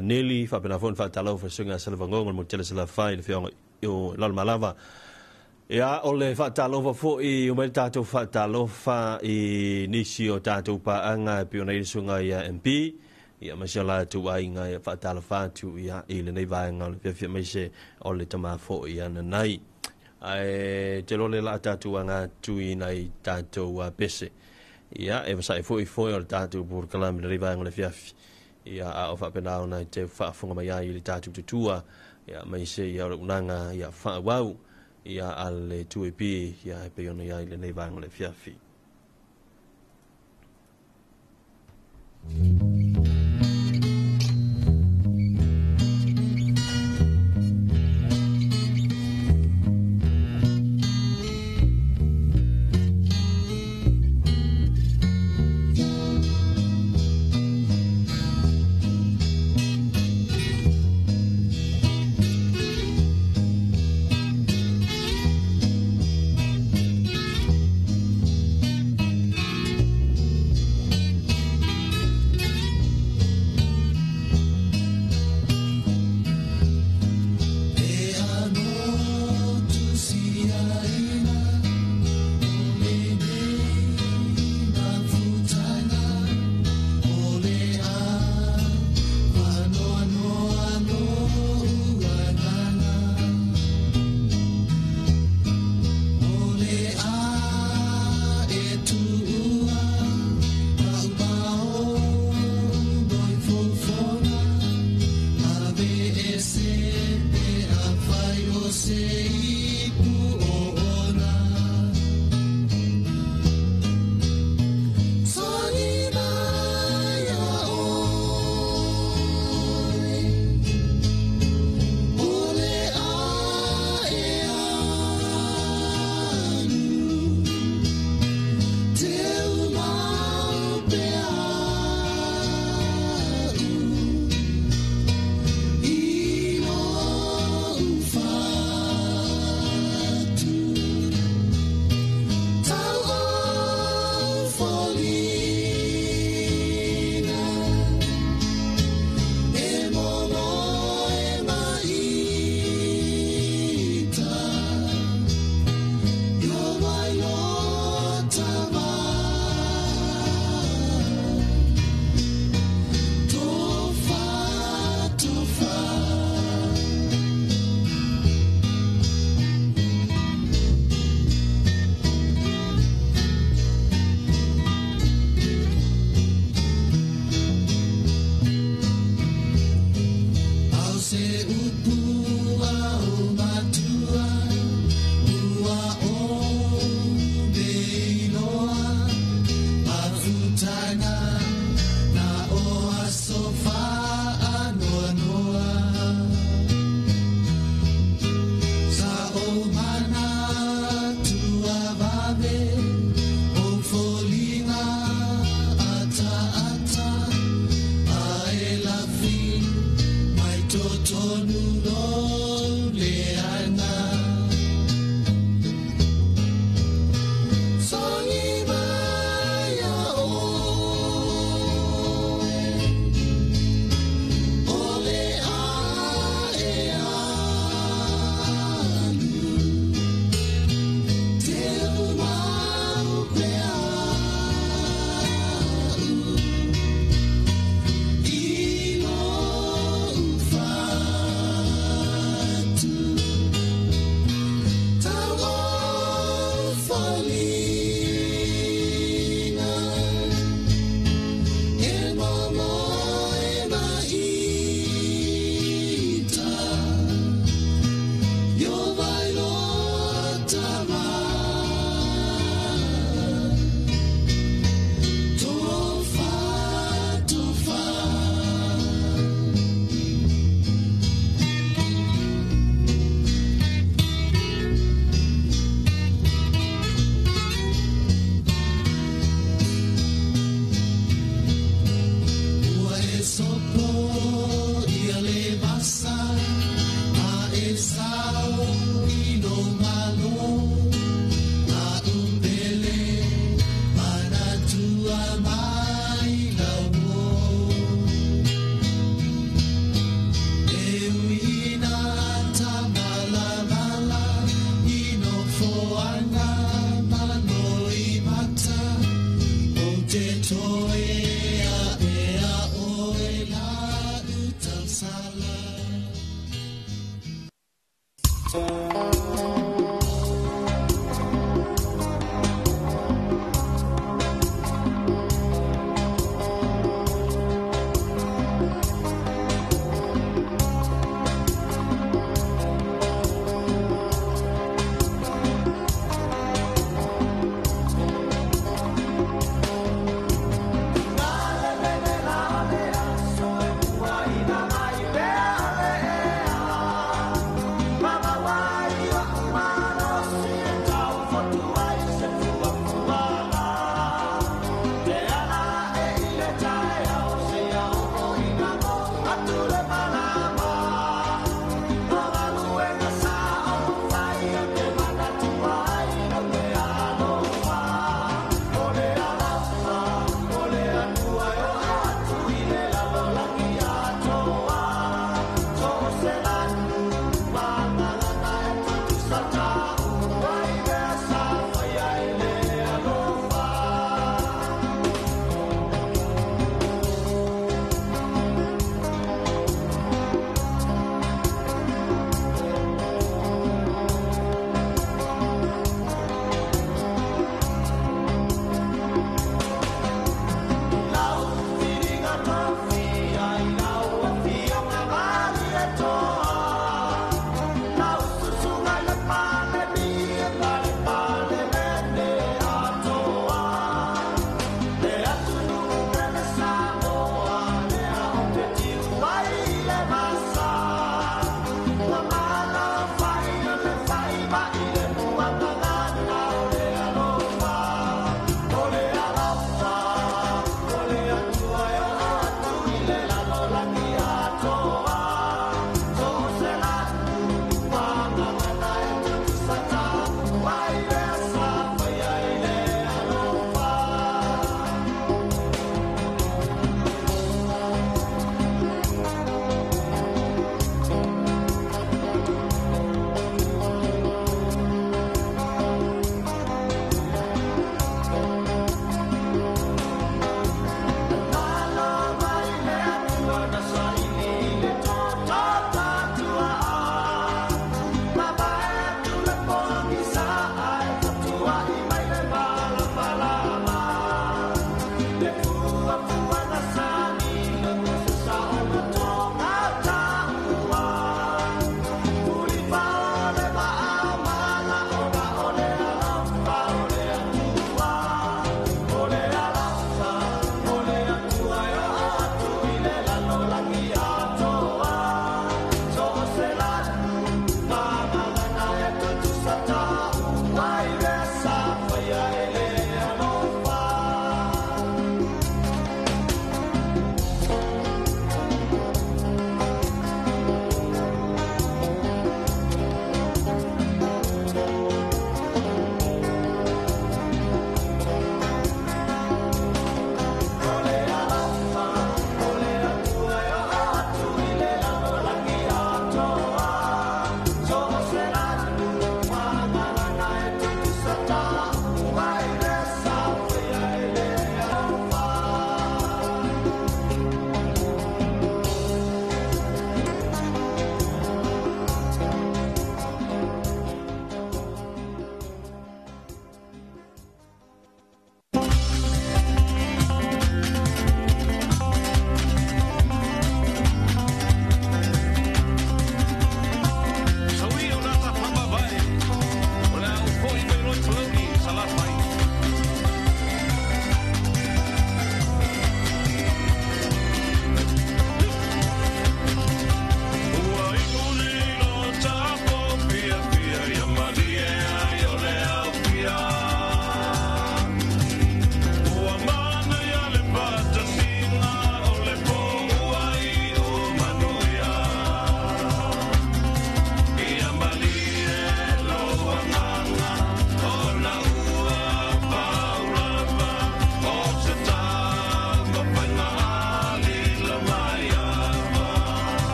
Nelly whapena fōi ni whaatala whasunga salavangonga mo tele sala whai le whionga o lalmalava. Ia o le whaatalofa fōi o mai tātou whaatalofa i nisi o tātou paanga e piona i sunga ia MP ia masala tu ai ngai whaatalofa atu ia i le nei vaenga o le whiawhia mai se o le tama fōi ana nei. Ai te lole la tātou anga tui nei tātou pese. Ia e wasai fōi fōi o le tātou pūrkalami le nei vaenga o le whiawhi. Ia a o whapena o nei te whaafunga mai ai i le tātou tutua. Ia mai se ia o le unanga ia whaawau ia a le tuepi ia e pe ona ia i le nei vaenga o le whiawhi.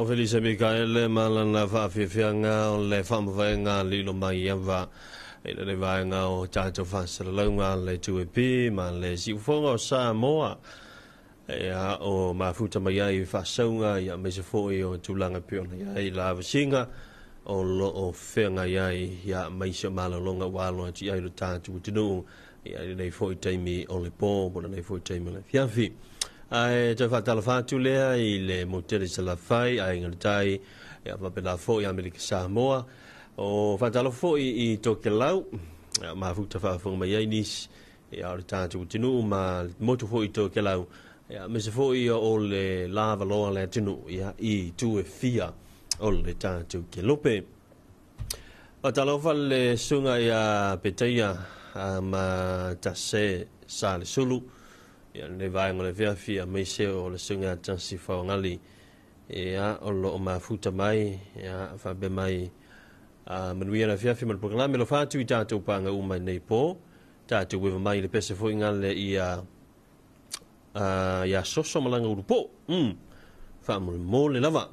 o Felisa Mikaele ma lana faafiafiaga o le faamavaega lilo mai ava i le vaega o tatou faasalalauga le 2AP ma le siufoga o Samoa. Ia o mafuta mai ai faasauga ia aemaise foi o tulaga pei ona i ai lavasiga o loo feagai ai ia aemaise o malologa ua alo atu i ai lo tatou atunuu ia i lenei foi taimi o le po po o lenei foi taimi o le afiafi. Ae toe faatalofa atu lea i le motele Salafai, Aiga i le Tai, ia faapena foi Amerika Samoa. O faatalofa foi i Tokelau, ia mafuta faafofoga mai ai nisi ia o le tatou atunuu ma le motu foi i Tokelau, ia aemaise foi o le lavaloa le atunuu ia i itu e fia o le tatou kelope. Faatalofa le susuga ia Petaia ma Tase Salesulu, ia lenei vaega o le afiafi, aemaise o le susuga ia Tasi Faogali, ia o loo mafuta mai, ia faapea mai manuia le afiafi ma le polokalame. Alofa atu i tatou paga uma i lenei po, tatou ueva mai i le pese foi gale ia ia soso malaga ulupo. Faamolemole lava.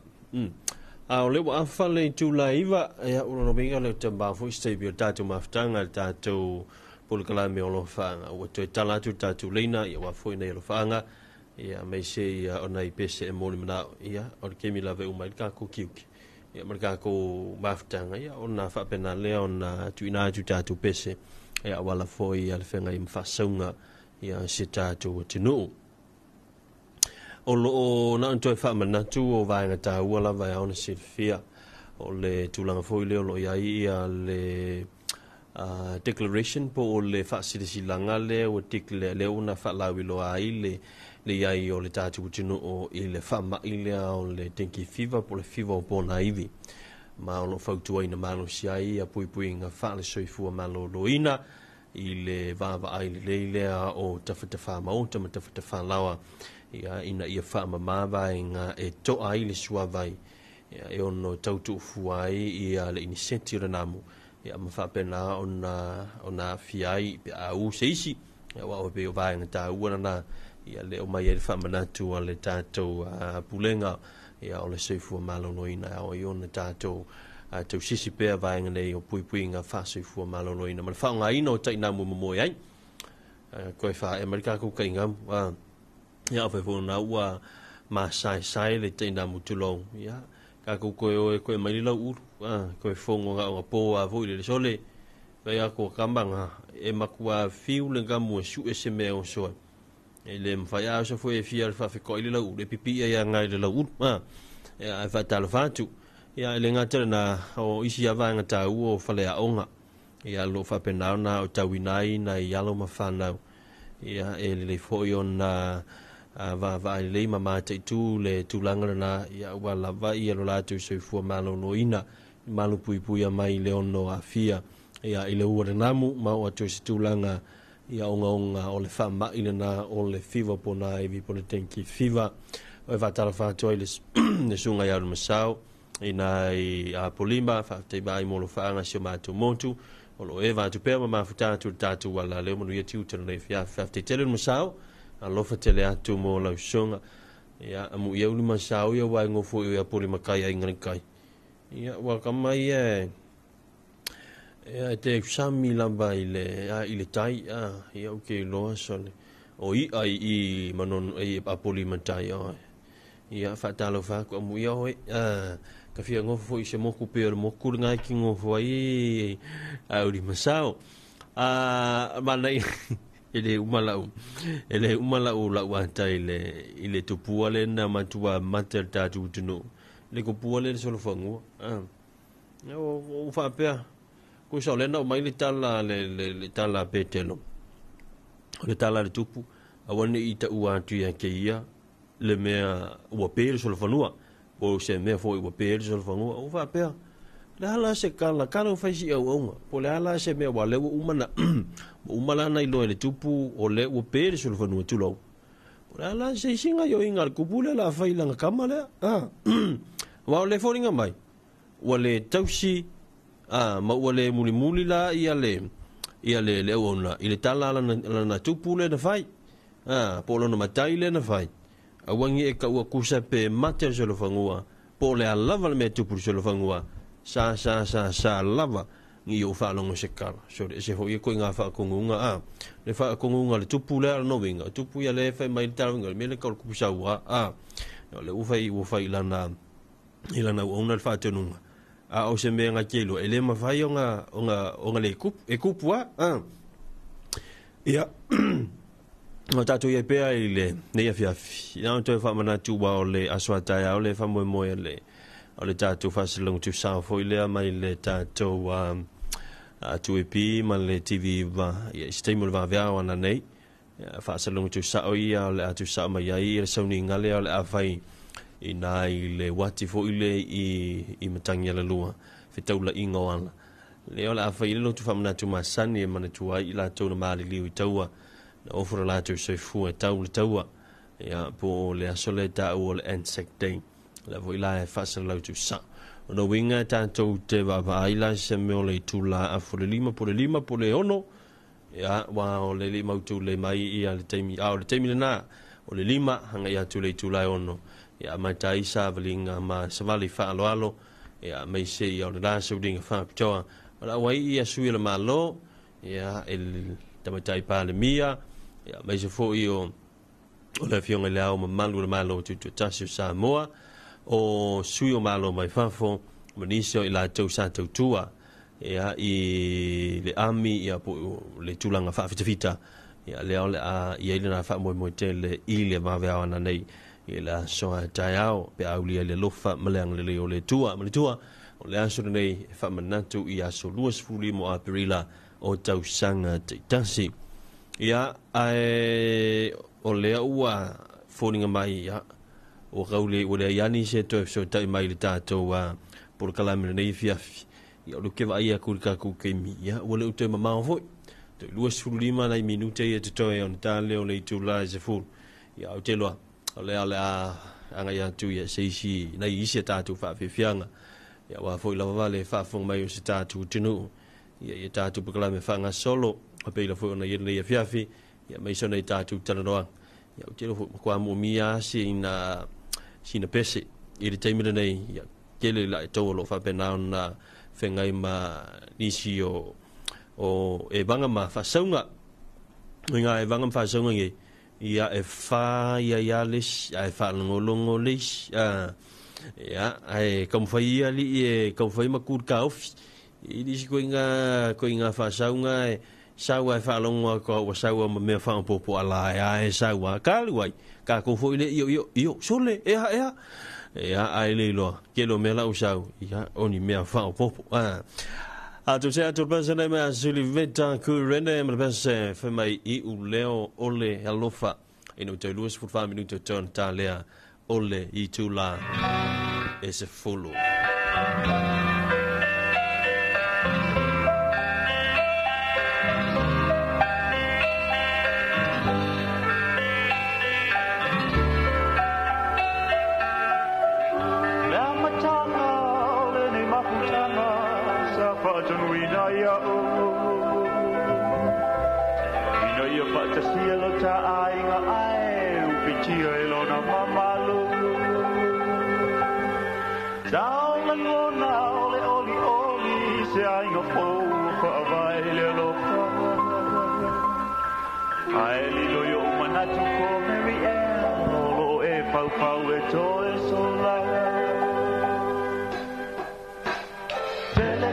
A o le ua afa le itula e 9, ia ua lolomiga le tamba foi se taimi o le tatou mafutaga i le tatou polokalame o alofaaga. Ua toe tala atu le tatou leina, ia ua foi nei alofaaga, ia aemaise ia o nai pese e moli manao, ia o le kemi lava e uma ai le tatou tiute. Ia ma le tatou mafutaga, ia ona faapena lea ona tuuina atu tatou pese, ia auala foi ia le feagai ma faasauga ia se tatou atunuu. O loo na ona toe faamanatu o vaega taua lava e ao ona silafia o le tulaga foi lea o loo i ai ia le declaration po o le faasilasilaga lea ua declare lea ua na faalauiloa ai le i ai o le tatou atunuu i le faamai lea o le dengue fever po o le fever o ponaivi ma o loo fautuaina malosi ai ia puipuiga faale-soifua maloloina i le vaavaai lelei lea o tafatafā maota ma tafatafā laoa ia ina ia faamamā vaega e to'a ai le suavai ia e ono tautuufua ai ia le iniseti o le namu ia ma faapena ona aafia ai pe a u se isi ia aua e pei o vaega taua lena ia le omai ai le faamanatu a le tatou pulega ia o le soifua maloloina e ao ai ona tatou tausisi pea vaega nei o puipuiga faasoifua maloloina ma le faaaogaina o tainamu e momoe ai. Koe faaea mai le tatou taigamu ia afai foi ona ua masaesae le tainamu tulou ia tatou toe o e toe mai le lauulu toe fogo na ona po a foi le sole vai atu kamaga e matua fiu le gamu e sue se mea o soe e le mawhai a osa foi e fia le faafetoai le lauulu e pipi ia ngai le lauulu ia e faatalofa atu ia e le gata lena o isi a vaega taua o faleaoga ia lo faapena ona o tauina ai nai alo ma fanau ia e lelei foi ona vaavaai lelei ma mataitu le tulaga lena ia ua lava ia lo latou soifua maloloina malupuipuia mai le ono aafia ia i le ua le namu ma o atu i se tulaga ia ogaoga o le faamai lena o le fever po na ivi po le dengue fever. O e faatalofa atu ai le susuga ia Alumasao ina i Apolima faafetai vaai mo alofaaga si o matou motu o loo eva atu pea ma mafuta atu le tatou ala leo manuia tiute lenei afiafi. Faafetai tele le masao alofa tele atu mo lau susuga ia amu ia uli masao ia ua e gofo i Apolima kai aiga le kai ia ua kama ia e te sami lava i le tai ia o ke iloa sole o i'a i manono i Apolima tai oe ia faatalofa atu amu ia oe ka fia gofo foi se moku pe o le moku le ngai ki gofo ai a uli masao mana e le uma lau lau ata i le tupua le na matua mate le tatou atunuu le kopua le solofangua o faapea kusa o lena o mai le tala le tala Petelo o le tala le tupu aua nei taua atu ia ke ia le mea ua pe le solofanua po se mea foi ua pe le solofanua o faapea le ala se kala kala o faisi auauga po le ala se mea ua le ua uma na ua uma lana iloa i le tupu o le ua pe le solofanua tulou po le ala se isinga ioiga le kupu le la fai langa kama lea aua o le foliga mai ua le tausi ma ua le mulimuli la ia le auauna i le tala lana tupu le na fai po o lona matai le na fai aua ni e kaua kusa pe mate o solofanua Po le a lava le mea tupu se lofangua sa sa sa sa lava ni o whaalongo se kala. So le se hoi e koe ngā whaakongunga a. Le whaakongunga le tupu le ala novinga. Tupu ia le whai mai le tarawinga. Le mele kaula kupu saua a. Le uwhai uwhai ilana ilana uona le whaatonunga. A o se mea ngā kelo. E le mawhai o ngā le kupu. E kupu a. Ia. O tātou ia pea i le nei afiafi. Ina o toe whaamanatu wa o le aswa taia o le whamoemoe le o le tātou whasalongo tu sao foi lea mai le tātou 2AP ma le TV va ia i se taimi o le vaveao ana nei. Whasalongo tu sao ia o le atu sao mai ai le sauni ngale o le awhai i nā i le wati foi le i matangi ala lua fetaula inga o ala. Le o le awhai le lotu whamanatu masani e manatu ai i lātou na maaliliu i taua na ofura lātou soifua tau le taua ia po o le aso le tāu o le Anzac Day. Le foi la e whasalau tu sa. O no winga tātou te vaavaai la se mea o le tula a fo le lima po le lima po le ono. Ia wa o le lima utu le mai ia le taimi. A o le taimi lena o le lima hanga ia tu le tula e ono. Ia mai tai sa valinga ma savali whaaloalo. Ia mai se ia o le la saudinga whaapitoa. O la wai ia sui le malo. Ia el tamatai palemia. Ia mai se fo i o le fionga le ao mamalu le malo tutu tasi o Samoa. O sui o malo mai fafo manisi o i lātou sa tautua ia i le ami ia po le tulaga faafitafita ia lea o le a ia i lena faamoemoe tele i le vaveao ana nei i le aso a taeao pe aulia le lofa ma le agalelei o le Atua ma le Atua o le aso lenei e faamanatu i aso 25 o Aperila o tausaga taitasi ia ae o lea ua foliga mai ia o kaule o le iani se toe so tai mai le tātou a polokalame lenei fiafi. Ia o luke vai a kuri kaku keimi. Ia ua le ute mamao foi. Toe 25 nai minute ia te toe o na leo le itu la e se fulu. Ia o te loa. O lea o le a anga ia tu ia se isi nai isi a tātou whaafiafianga. Ia wā foi lava vale whaafonga mai o se tātou tunu. Ia ia tātou polokalame whaanga solo. O peila foi ona ia lenei afiafi. Ia mai sona i tātou talanoa. Ia o te loa foi makua muamia se ina sina pese i le taimi lenei ia kele la e tau o lo whapena ona whengai ma nisi o e vanga ma whasaunga ngā e vanga ma whasaunga nge ia e wha ia ia lesi a e whaalongolongo lesi ia e kaumwhai ia li e kaumwhai ma kuri ka ofi i nisi koe ngā whasaunga e saua e whaalongoa koa ua saua ma mea whaampopo ala e ae saua ka alu ai ka kou foi le io io io sole ea ea ea ai le iloa kelo mea lau sau ia oni mea whaampopo a tu se atu pese nei mea suli veta kurene ma le pese whai mai i u leo ole alofa ina u tau 24 minuto tona tā lea ole i tūla e se fulu. Tele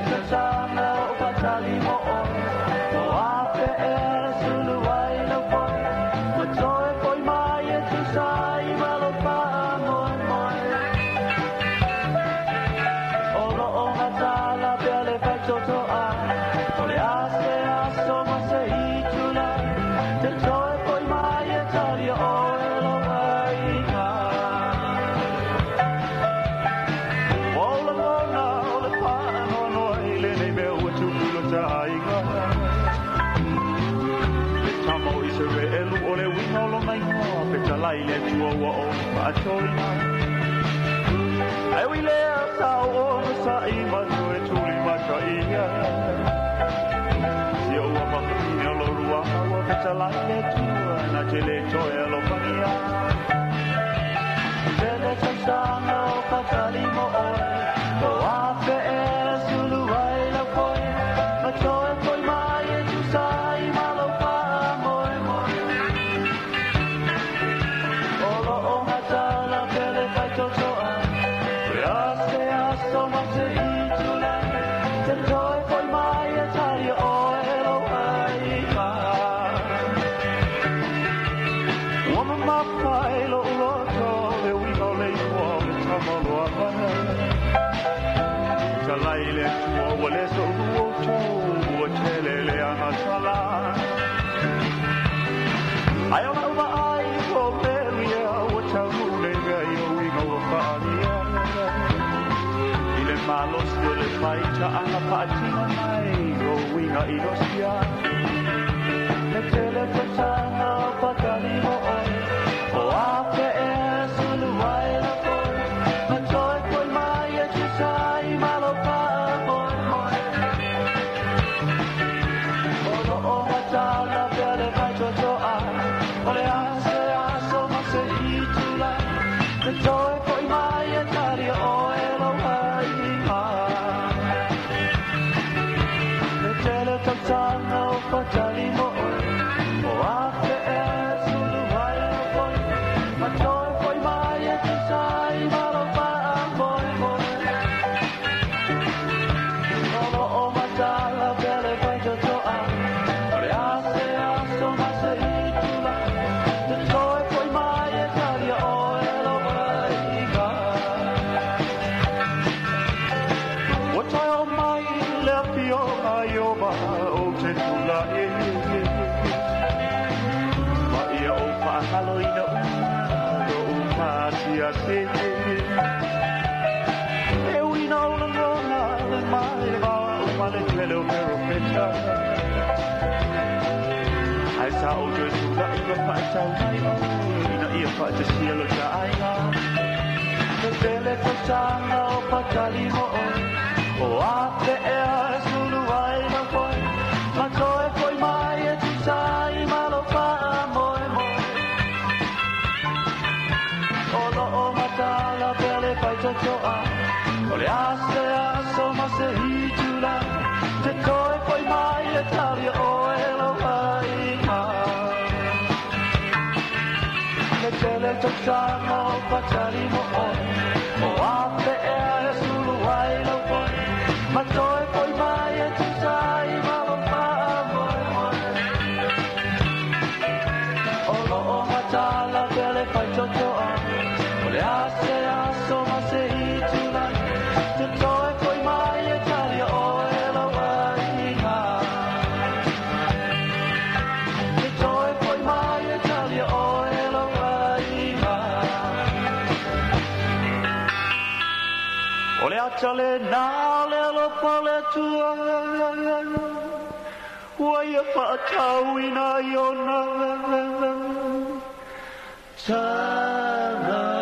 lana tala. Ai o lau vaai o melia ua taunuu nei mea i ou iga ua faalia. I le malosi o le faitaaga faatino mai o uiga inosia. Le tele tausaga o fatali mo oe, o afe ea sulu ai la foe, ma toe foi mai e tusa ai ma lo faamoemoe. O loo matala pea le faitotoa, o le ase aso ma se itula, le toe foi mai e talia oe lou aiga. Le tele tausaga o fatali mo oe, o afe ea sulu ai la foe, ma toe foi mai e tusa ai ma lo faamoemoe. O loo matala pea le faitotoa, o le ase aso ma se itula, le toe foi mai e talia oe lou aiga. Ua toe oo mai le afioga Ioba ou te tula'i, ma ia ou faagaloina uma lo'u masiasi. E ui ina ou lagona le mai le vao ma le tele o perofeta, ae sa ou toe tula'i ma faatau mai oe ina ia faatasia lo taaiga. Le tele tausaga o fatali mo oe, o afe ea e sulu ai lau foe, ma toe foi mai e tusa ai ma lou faamoemoe. O loo matala pea le faitotoa, o le ase aso ma se itula, te toe foi mai e talia oe lou aiga. Le tele tausaga o fatali mo oe, o afe ea e sulu ai lau foe, ma toe foi mai e tusa ai ma lou faamoemoe. O loo matala pea le faitotoa, o le ase aso ma se itula, te toe foi mai e talia oe lou aiga. Te toe foi mai e talia oe lou aiga. O le ata lena o le alofa o le Atua, ua ia faatauina i ona tagata.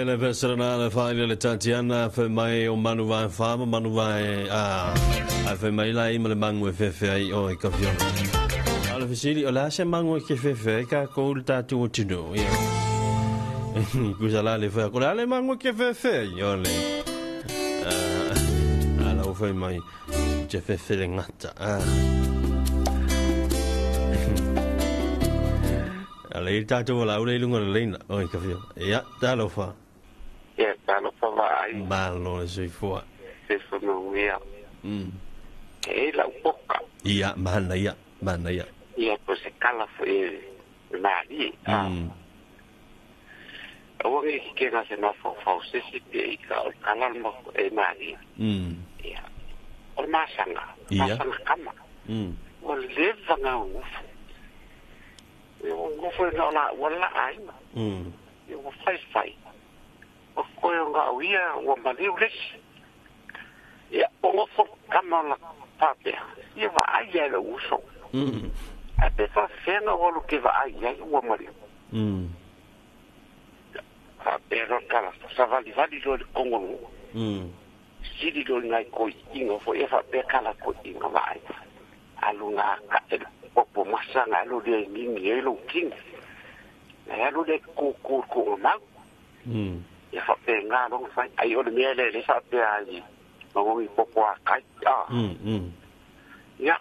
Ale vesarana le whaile le Tatiana whai mai o manu vai whama manu vai a whai mai lai ma le mangu e whewhe ai o e ka fiona. Ale fisili o la se mangu e ke whewhe ka ko ul tātu o tino. Kusa la le whai ko la le mangu e ke whewhe ai o le. Ala o whai mai te whewhe le ngata. Ale i tātou o la ure i lunga le leina o e ka fiona. Ia, talofa. Ia, talofa vaai. Malo le soifua. Soifua manuia. E lau poka. Ia, mana ia, mana ia. Ia, po se kala fo e marie. Aua ngi ki kenga se mafau se si pe i ka o kala e marie. Ia, o masanga. Masanga kama. O leva ngā ufu. Ia, o ngufu e ngā la, ua la aina. Ia, ua whai whai. O koe o ngā uia, ua maniu lesi. Ia, o ngofo kama la pāpea. Ia, wa ai ai le uso. A pe whawhenga o ke wa ai ai, ua maniu. Pāpea ro kala, sa vali vali lo le kongo nua. Siri lo ngai koi inga fo, ia whapea kala koi inga wa ai. Alu ngā ka e popo masanga, alu le ngingi e lo kingi. Alu le kūkū kū mau. Ia whapea ngā ronga whai, ai ole mea le le whapea ai, mangongi popo a kai, Ia,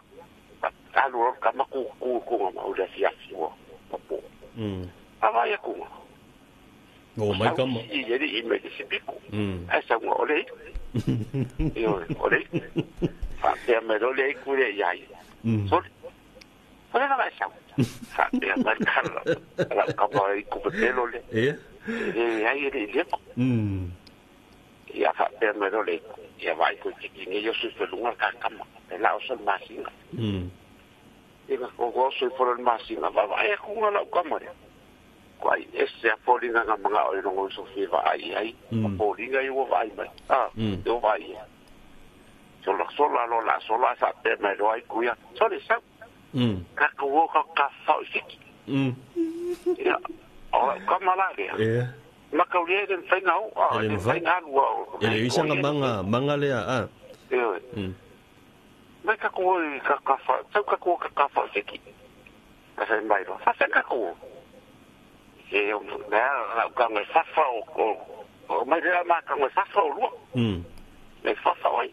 alu ro ka maku kū kū ngā mau le fiafi o popo. Awa ia kū ngā. O mai kama. Sau i i me te sipiku. Ai sau ngā ole i. Ia, ole i. Whapea me role i kure i ai. Sore. Sore na mai sau. Whapea mai kala. Ala kama i kupepelo le. Ia. E ai e le lepo. Ia whapea me role ia vai koe te kingi yo sui whelunga ka kama. E lao sa masinga. Ia ko ko sui whelo masinga. Wa ai kunga lau kama rea. Ko ai ese a fōringa ngā mga o rongo so whiwa ai ai. A fōringa i ua vai mai. I ua vai ai. Sola sola lola sola whapea me roa i kuia. Sore sau. Ka kuo ka ka whau siki. Ia. O kama la rea. Ia. Makauri e le whainga o. Le whainga alua o. E le isanga manga, manga lea a. Ia. Mai ka kuo i ka ka whau, tau ka kuo ka ka whau siki. Ka whai mai roa. Whawhai ka kuo. E o mea lau ka ngai whawha o mai rea mā ka ngai whawha o lua. Ngai whawha oi.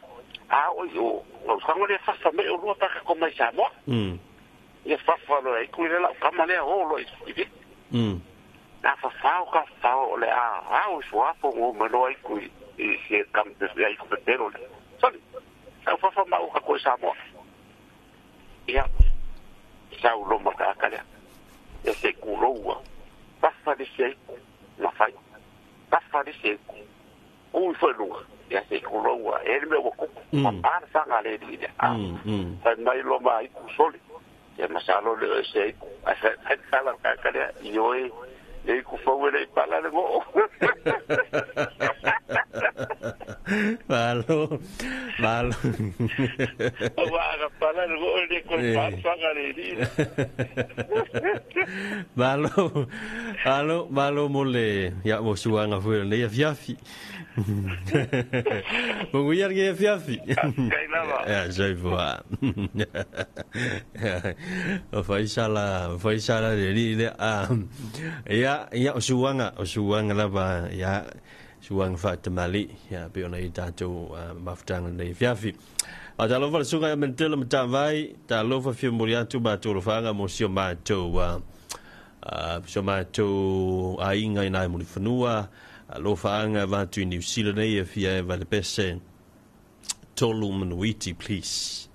A oi o, ngau kanga lea whawha me o lua paka ko mai Samoa. Ia whawha loa i kui le lau kama lea o loa i viti. Nā whawhao ka whao o le a au i fuapo ngō manoa i kui i se kampe i kupepero le. Sorry, sau whawha mau ka koe Samoa. Ia, sau loma ka akalea. Ia se kuroua. Whawha le se na whai. Whawha le se ui whanunga. Ia se kuroua. E le mea wa kuku. Mapara whanga le li le. Whai mai loma i kusole. Ia masalo le se iku. Ai whai kala ka akalea. I oe. E ku fau le pala le mo. Malo, malo. Wa ga Pala le o le ko pa fa le ni. Malo. Alo, malo mo le ya mo suanga fu le ya fiafi. Mo ia le fiafi. Kai lava. Ya jai voa. O faisala le ni le a. Ya ya o suanga lava ya suanga fa tamali ya pe ona i tatou mafutanga le fiafi. A talofa le suga mentela matavai, talofa fia mori atu ma tolofaga mo si o matou si o matou aiga i nai Mulifanua, alofa vatu i New Zealand nei e fia e vale pese tolu manuiti, please.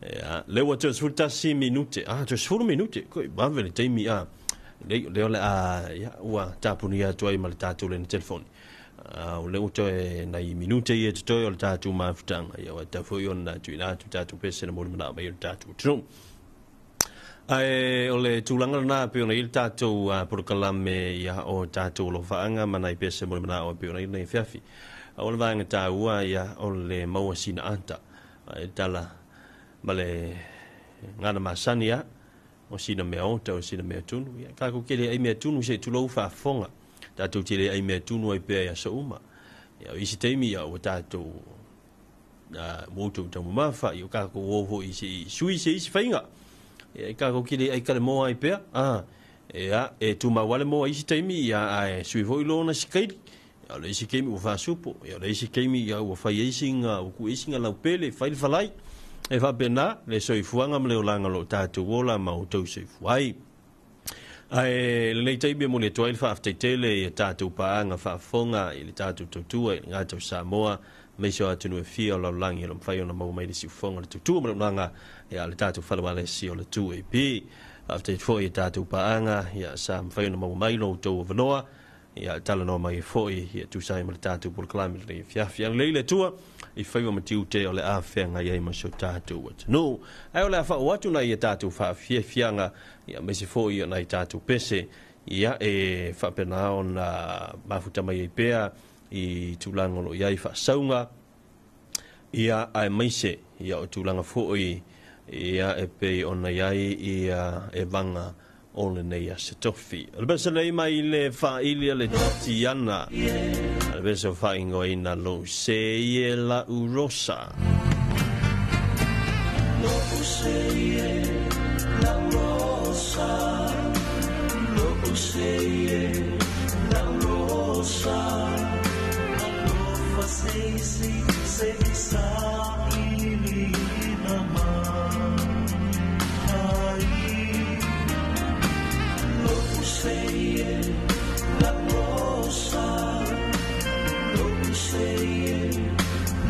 Ia, lea ua toe 11 minute, toe 10 minute, koi vave le taimi, leo le a, ia, ua tapuni atu ai ma le tatou lena telefoni. O le uto e nai minute ia te toe o le tātou mafutanga. Ia wa tau foi ona tuina atu tātou pese na mori mana mai o le tātou tunu. Ae o le tūlanga na pe ona i le tātou porokalame ia o tātou lofaanga ma nai pese mori mana o pe ona i le fiafi. O le vaenga tāua ia o le maua sina ata. E tala ma le ngana masani ia o sina mea ota o sina mea tunu. Ia kākou kele ai mea tunu se tulou faafonga. Tātou te le ai mea tunu ai pea ia sa uma. Ia o isi taimi ia o tātou moutou taumamafa i o kākou o foi i se sui se isi whainga. Ia i kākou ki le ai kare moa ai pea. Ia e tūmau ale moa isi taimi ia ai sui foi lona sikairi. Ia o le isi keimi ua whasupo. Ia o le isi keimi ia ua whai eisinga, ua ku eisinga laupele, whai le whalai. E whapena le soifuanga ma le olanga lo tātou ola ma o tau soifuai. Ae lenei taimi e moli atu ai le faafetaitele i tātou paanga faafofoga i le tātou tautua i le gata o Samoa maise o atunuu e fia o lalolagi e lo mafai ona maua mai le siufofoga le tautua ma le ulaga ia le tātou falewalesi o le 2AP. Faafetai foi i tātou paanga ia sa mafai ona maua mai lo outou avanoa ia talanoa mai foi ia tusa ai ma le tātou polokalame lenei fiafi. Agalelei le Atua i faiva ma tiute o le afeaga ai ma so tātou atunuu. Ae o le a faau atu nai ia tātou faafiafiaga ia maise foi o nai tātou pese ia e faapena ona mafuta mai ai pea i tulaga o loo iai faasauga ia ae maise ia o tulaga foi ia e pei ona iai ia e vaga o lenei aso tofi. O le pese nei mai le faaili a le Tatiana. O le pese o faaigoaina lou se ie la urosa. Lou se ie la urosa. Lou se ie la urosa. Alofa se isi se isa ili na mai. Sei la rosa, lo sei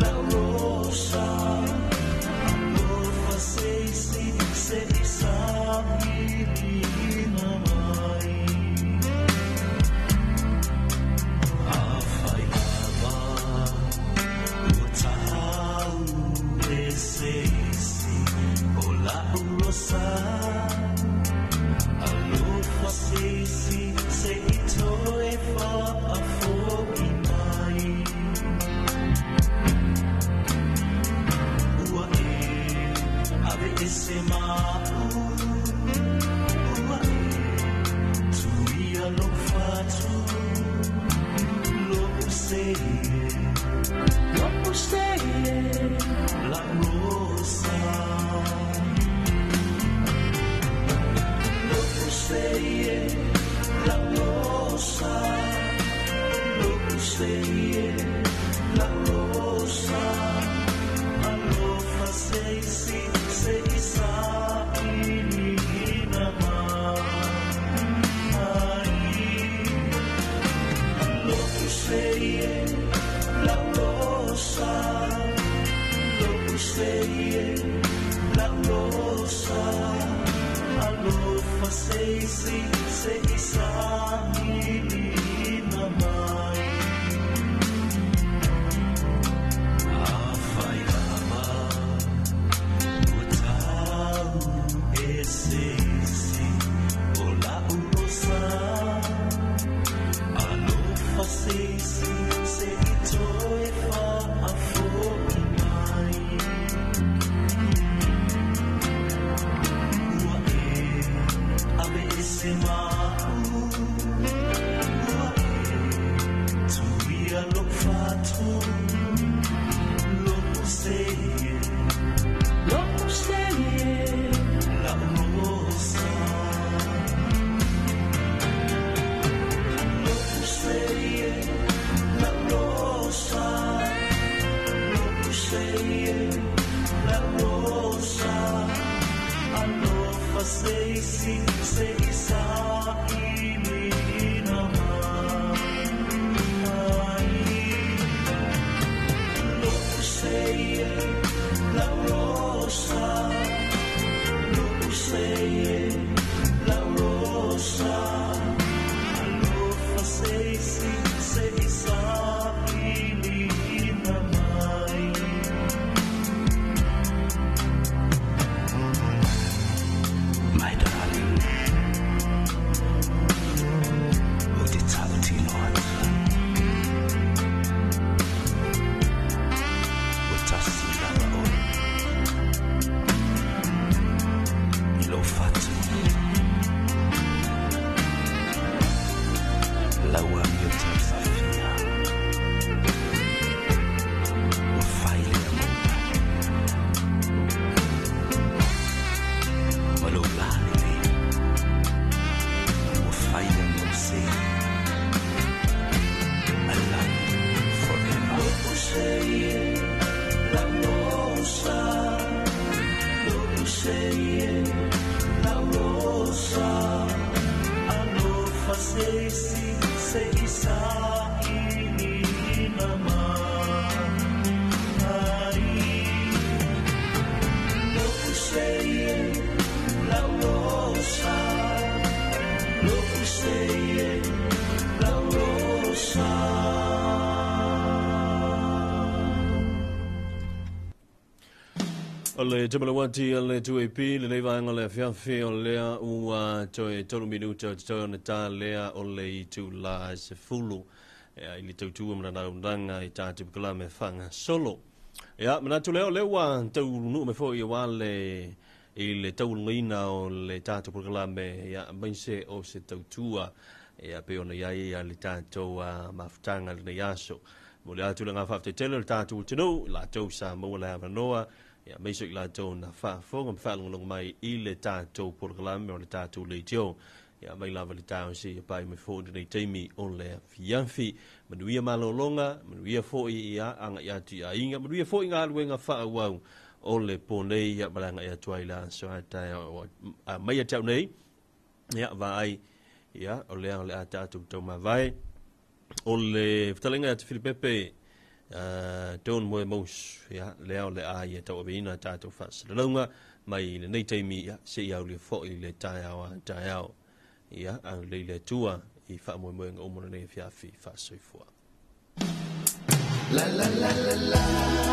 la rosa, alofa sei si se sa na mai. Afai lava o tau e sei si o la rosa. Se si se i toe fa a fo i mai. Ua e ave e se ma'u. Ua e tuia lo fatu. Lo se la rosa. Sei la rosa, lo sei la rosa, alofa sei si sei sa ili na mai. Lo sei la rosa, lo sei la rosa. Alofa sei si sei sa ili na mai. Afai lava o tau e sei si o la urosa. Alofa sei si sei toe fa a fo i mai. O le tamalawati o le 2AP le leivaenga le afiafi o lea ua toe 3 minuta o te toe ona tā lea o le itu la 10 i le tautua mananaunanga i tātou kalame whanga solo. Ia, manatu lea o lea ua taunuu me foi ia le i le taulungaina o le tātou polokalame ia maise o se tautua ia pe ona iai ia le tātou mafutanga lenei aso. Mo le atu le ngā whaaftetele o le tātou tunu, lātou sa maua le avanoa, ia meiso i lātou na whaafonga ma whaalongolongo mai i le tātou polokalame o le tātou leitio. Ia mai lava le tāo se ia pai mai fō nei taimi o le fiafi. Manuia malolonga, manuia fō i ia anga i atu ia inga, manuia fō i ngā aluenga whaawau o le pōnei ia malanga i atu ai la so a mai a tau nei. Ia vaai ia o lea o le a tātou tau mavae. O le whatalenga atu Filipepe Don Moe Mos ia lea o le a ia tau abeina tātou whasalalauga mai le nei taimi ia se i au le fo i le taeao a taeao ia au leile tua i whaamoemoenga o mona nei fiafi whaasoifua. La la la la la.